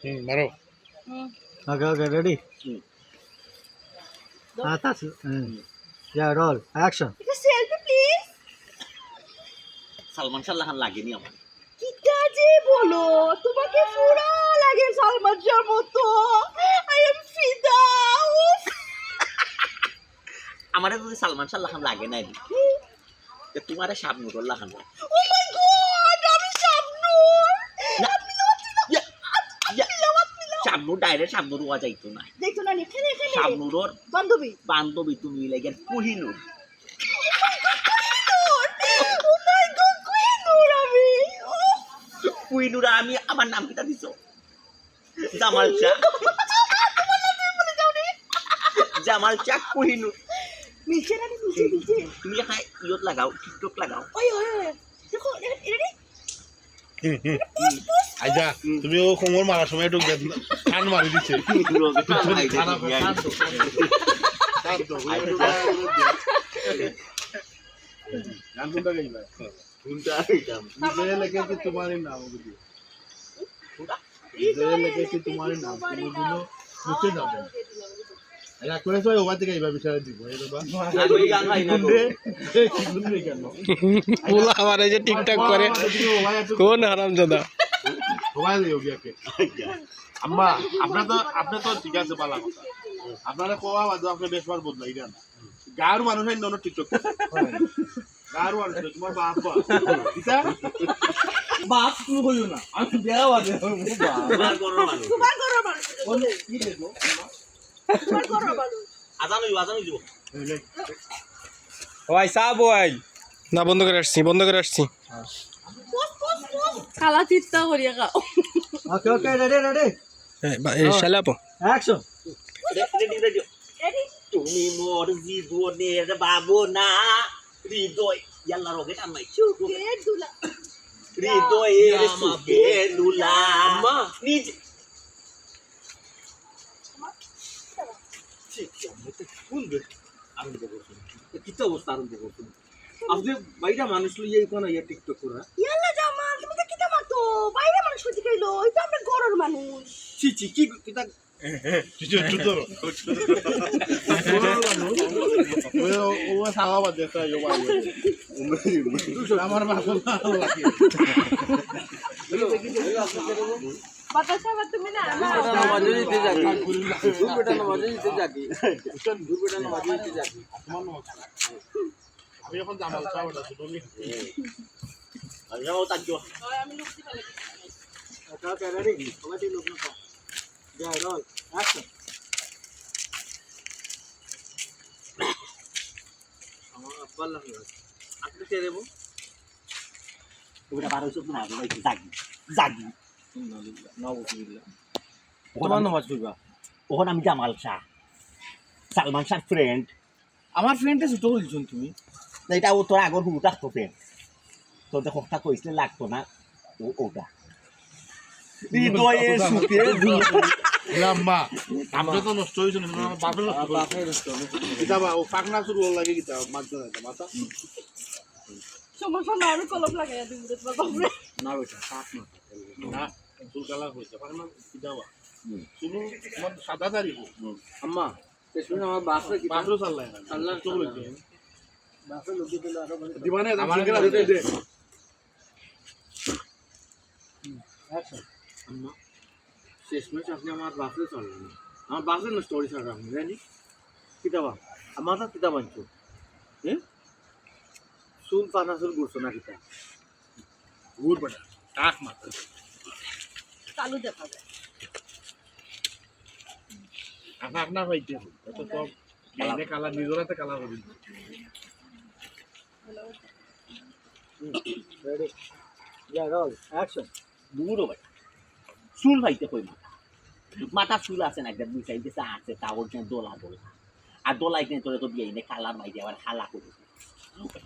হুম, মারো। ওকে, ওকে, রেডি? হুম। আচ্ছা, হুম। ইয়া, রোল, অ্যাকশন। একটা সেলফি, প্লিজ। সালমান শাহ লাখান লাগেনি আমার। কিতা যে বলো, তোমাকে পুরা লাগে সালমান শাহর মতো। I am ফিদা। উফ। আমারে যদি সালমান শাহ লাখান লাগে নাই, তে তোমারে শাবনূরর লাখান লাগে। Oh my God, আমি শাবনূর। না। ইয়া, ইয়া। শাবনূর ডাইরেক্ট শাবনূর হওয়া যাইতো না। দেখছো না নি? এখানে, এখানে। শাবনূরর বান্ধবী। বান্ধবী তুমি লাগে Kohinoor. Oh my God, Kohinoor. Oh my God, Kohinoor আমি। কোহিনূর আমি, আমার নাম কিতা দিছো? জামাল শাহ। জামাল শাহ কোহিনূর। মিলছে না রে, মিলছে, মিলছে। তুমি একটা ইয়ত লাগাও, TikTok লাগাও। ওই, ওই, ওই। দেখো, এটা, এটা রে। আচ্ছা, তুমি ও কোমর মারার সময় একটু বেদনা, টান মারি দিছে। টান মারি দিছে। টান তো, টান তো, টান তো। গান কোনটা গাইবা? কোনটা গাইতাম? নিজে লেখে কি তোমার নাম? নিজে লেখে কি তোমার নাম? কোনোদিনও মুছে যাবে না। আর এক করে সবাই ওবার থেকে এইভাবে বিচারে দিব, এই বাবা। আর ওই গান হয় না গো। কোন রে? এই কি কোন রে কেন? পোলা আবার এই যে TikTok করে। কোন হারামজাদা? সবাই দিও গিয়া কে? আম্মা, আপনারা তো, আপনারা তো ঠিক আছে, ভালো কথা। আপনারা কোয়া বাদ, আপনি বেশ বার বদলাই দেন। গাঁর মানুষ আইন নন TikTok। গাঁর মানুষ, তোমার বাপ বা। কিতা? বাপ তুমি কইও না। আমি বিয়া বাদে। তোমার ঘরর মানুষ। তোমার ঘরর মানুষ। কোন, কি দেখো? তোমার ঘরর মানুষ। আজান হইব, আজান হইব। ওই, চা বই। না, বন্ধ করে আসছি, বন্ধ করে আসছি। কালা চিত্তা করিয়া খাও। ওকে, ওকে, রেডি, রেডি। এ, বা-, এ, হ্যাঁ। শালা আপু। Action. Ready, ready, ready. Ready. তুমি মোর জীবনের ভাবনা, হৃদয়, ইয়াল্লা রগে টান নাই। সুখের দুলা। হৃদয়ের সুখের দুলা। আম্মা। নিজ-, ছি, ছি, আম্মা, এটা কোন বে-, আরম্ভ করছেন? এটা কিতা অবস্থা আরম্ভ করছেন? আপনি বাইরে মানুষ লইয়া এই কোন ইয়া TikTok করা? ইয়াল্লা জামাল, তুমি তো কিতা মাতো? বাইরে মানুষ খুঁজি খাইলো, এই তো আমরা ঘরর মানুষ। ছি, ছি, কি, কিতা কিছু একটু ধরো। ও সারা বাদ দেখতে হয়, ও বাবা। আমার মাথা ভালো লাগে। বাতাসা আবার তুমি না, না। দুর্ঘটনা মাঝে দিতে যাবি। দুর্ঘটনা মাঝে দিতে যাবি। দুর্ঘটনা মাঝে দিতে যাবি। আমি এখন জামাল সাহেব, ওটা ছোট মেয়ে। আর যাও, তার জন্য। হয়, আমি লোক দিতে লাগে। ওটা কেন রে? সবাই লোক না। যা, রোল। Action। আমার আব্বার লাগে। আপনি কে দেবো? ওটা বারো চোদ্দ না, ভাই, জাগি, জাগি। নাউজুবিল্লাহ। ওখানে তোমার আমি, নামাজ পড়বা? ওখানে আমি জামাল শাহ, সালমান শাহর friend। আমার friend-এ ছোট বলছো তুমি? না, এটা ও তোর আগর হুরুটা তো friend। তোর যে কথা কইছিলে লাগতো না, ও, ওটা। হৃদয়ে সুখে আম্মা, আমরা তো নষ্ট হইছে না, আমার বাপে নষ্ট হইছে। বাপে নষ্ট হইছে। এটা বা, ও পাকনা শুরু হল লাগে কিতা, মাছ ধরে না, মাথা। সমস্যা নাই, আমি কলম লাগাইয়া দিব রে তোমার বাপরে। না বেটা, পাক না। না, চুল কালা হইছে, পাকনা কিতা বা? হুম। চুল তোমার সাদা দাড়ি। হুম। আম্মা, শেষ পর্যন্ত আমার বাপরে কিতা? বাপরে চাল্লায় না। চাল্লায় না, চুল চাল্লায় হইছে। না। বাপরে লোকে দিলে আরো ভালো। দিবানে, আমার চুল কালা হইছে। দে। আচ্ছা। আম্মা, শেষমেশ আপনি আমার বাপরে চলেন না। আমার বাপরে নষ্ট করি ছাড়া আপনি, জানি? কিতা বা? আমার তো কিতা বানছো? হ্যাঁ? চুল পানা চুল করছো না কিতা? ঘুর বেটা, কাক মাথা। কালু দেখা যায়। আপনা আপনা হইতে হবে। এত সব বেইনে কালা, নিজের হাতে কালা করে দিচ্ছে। Ready? Yeah, roll. Action. দূর ও ভাই। চুল পাইতে কই মাথা? মাথার চুল আছে না, একটা দুই সাইডে আছে, তা ওর জন্য দোলা দোলা। আর দোলাই কেন তোরে তো দিয়ে এনে কালার মাইরে আবার হালা করে দিবে।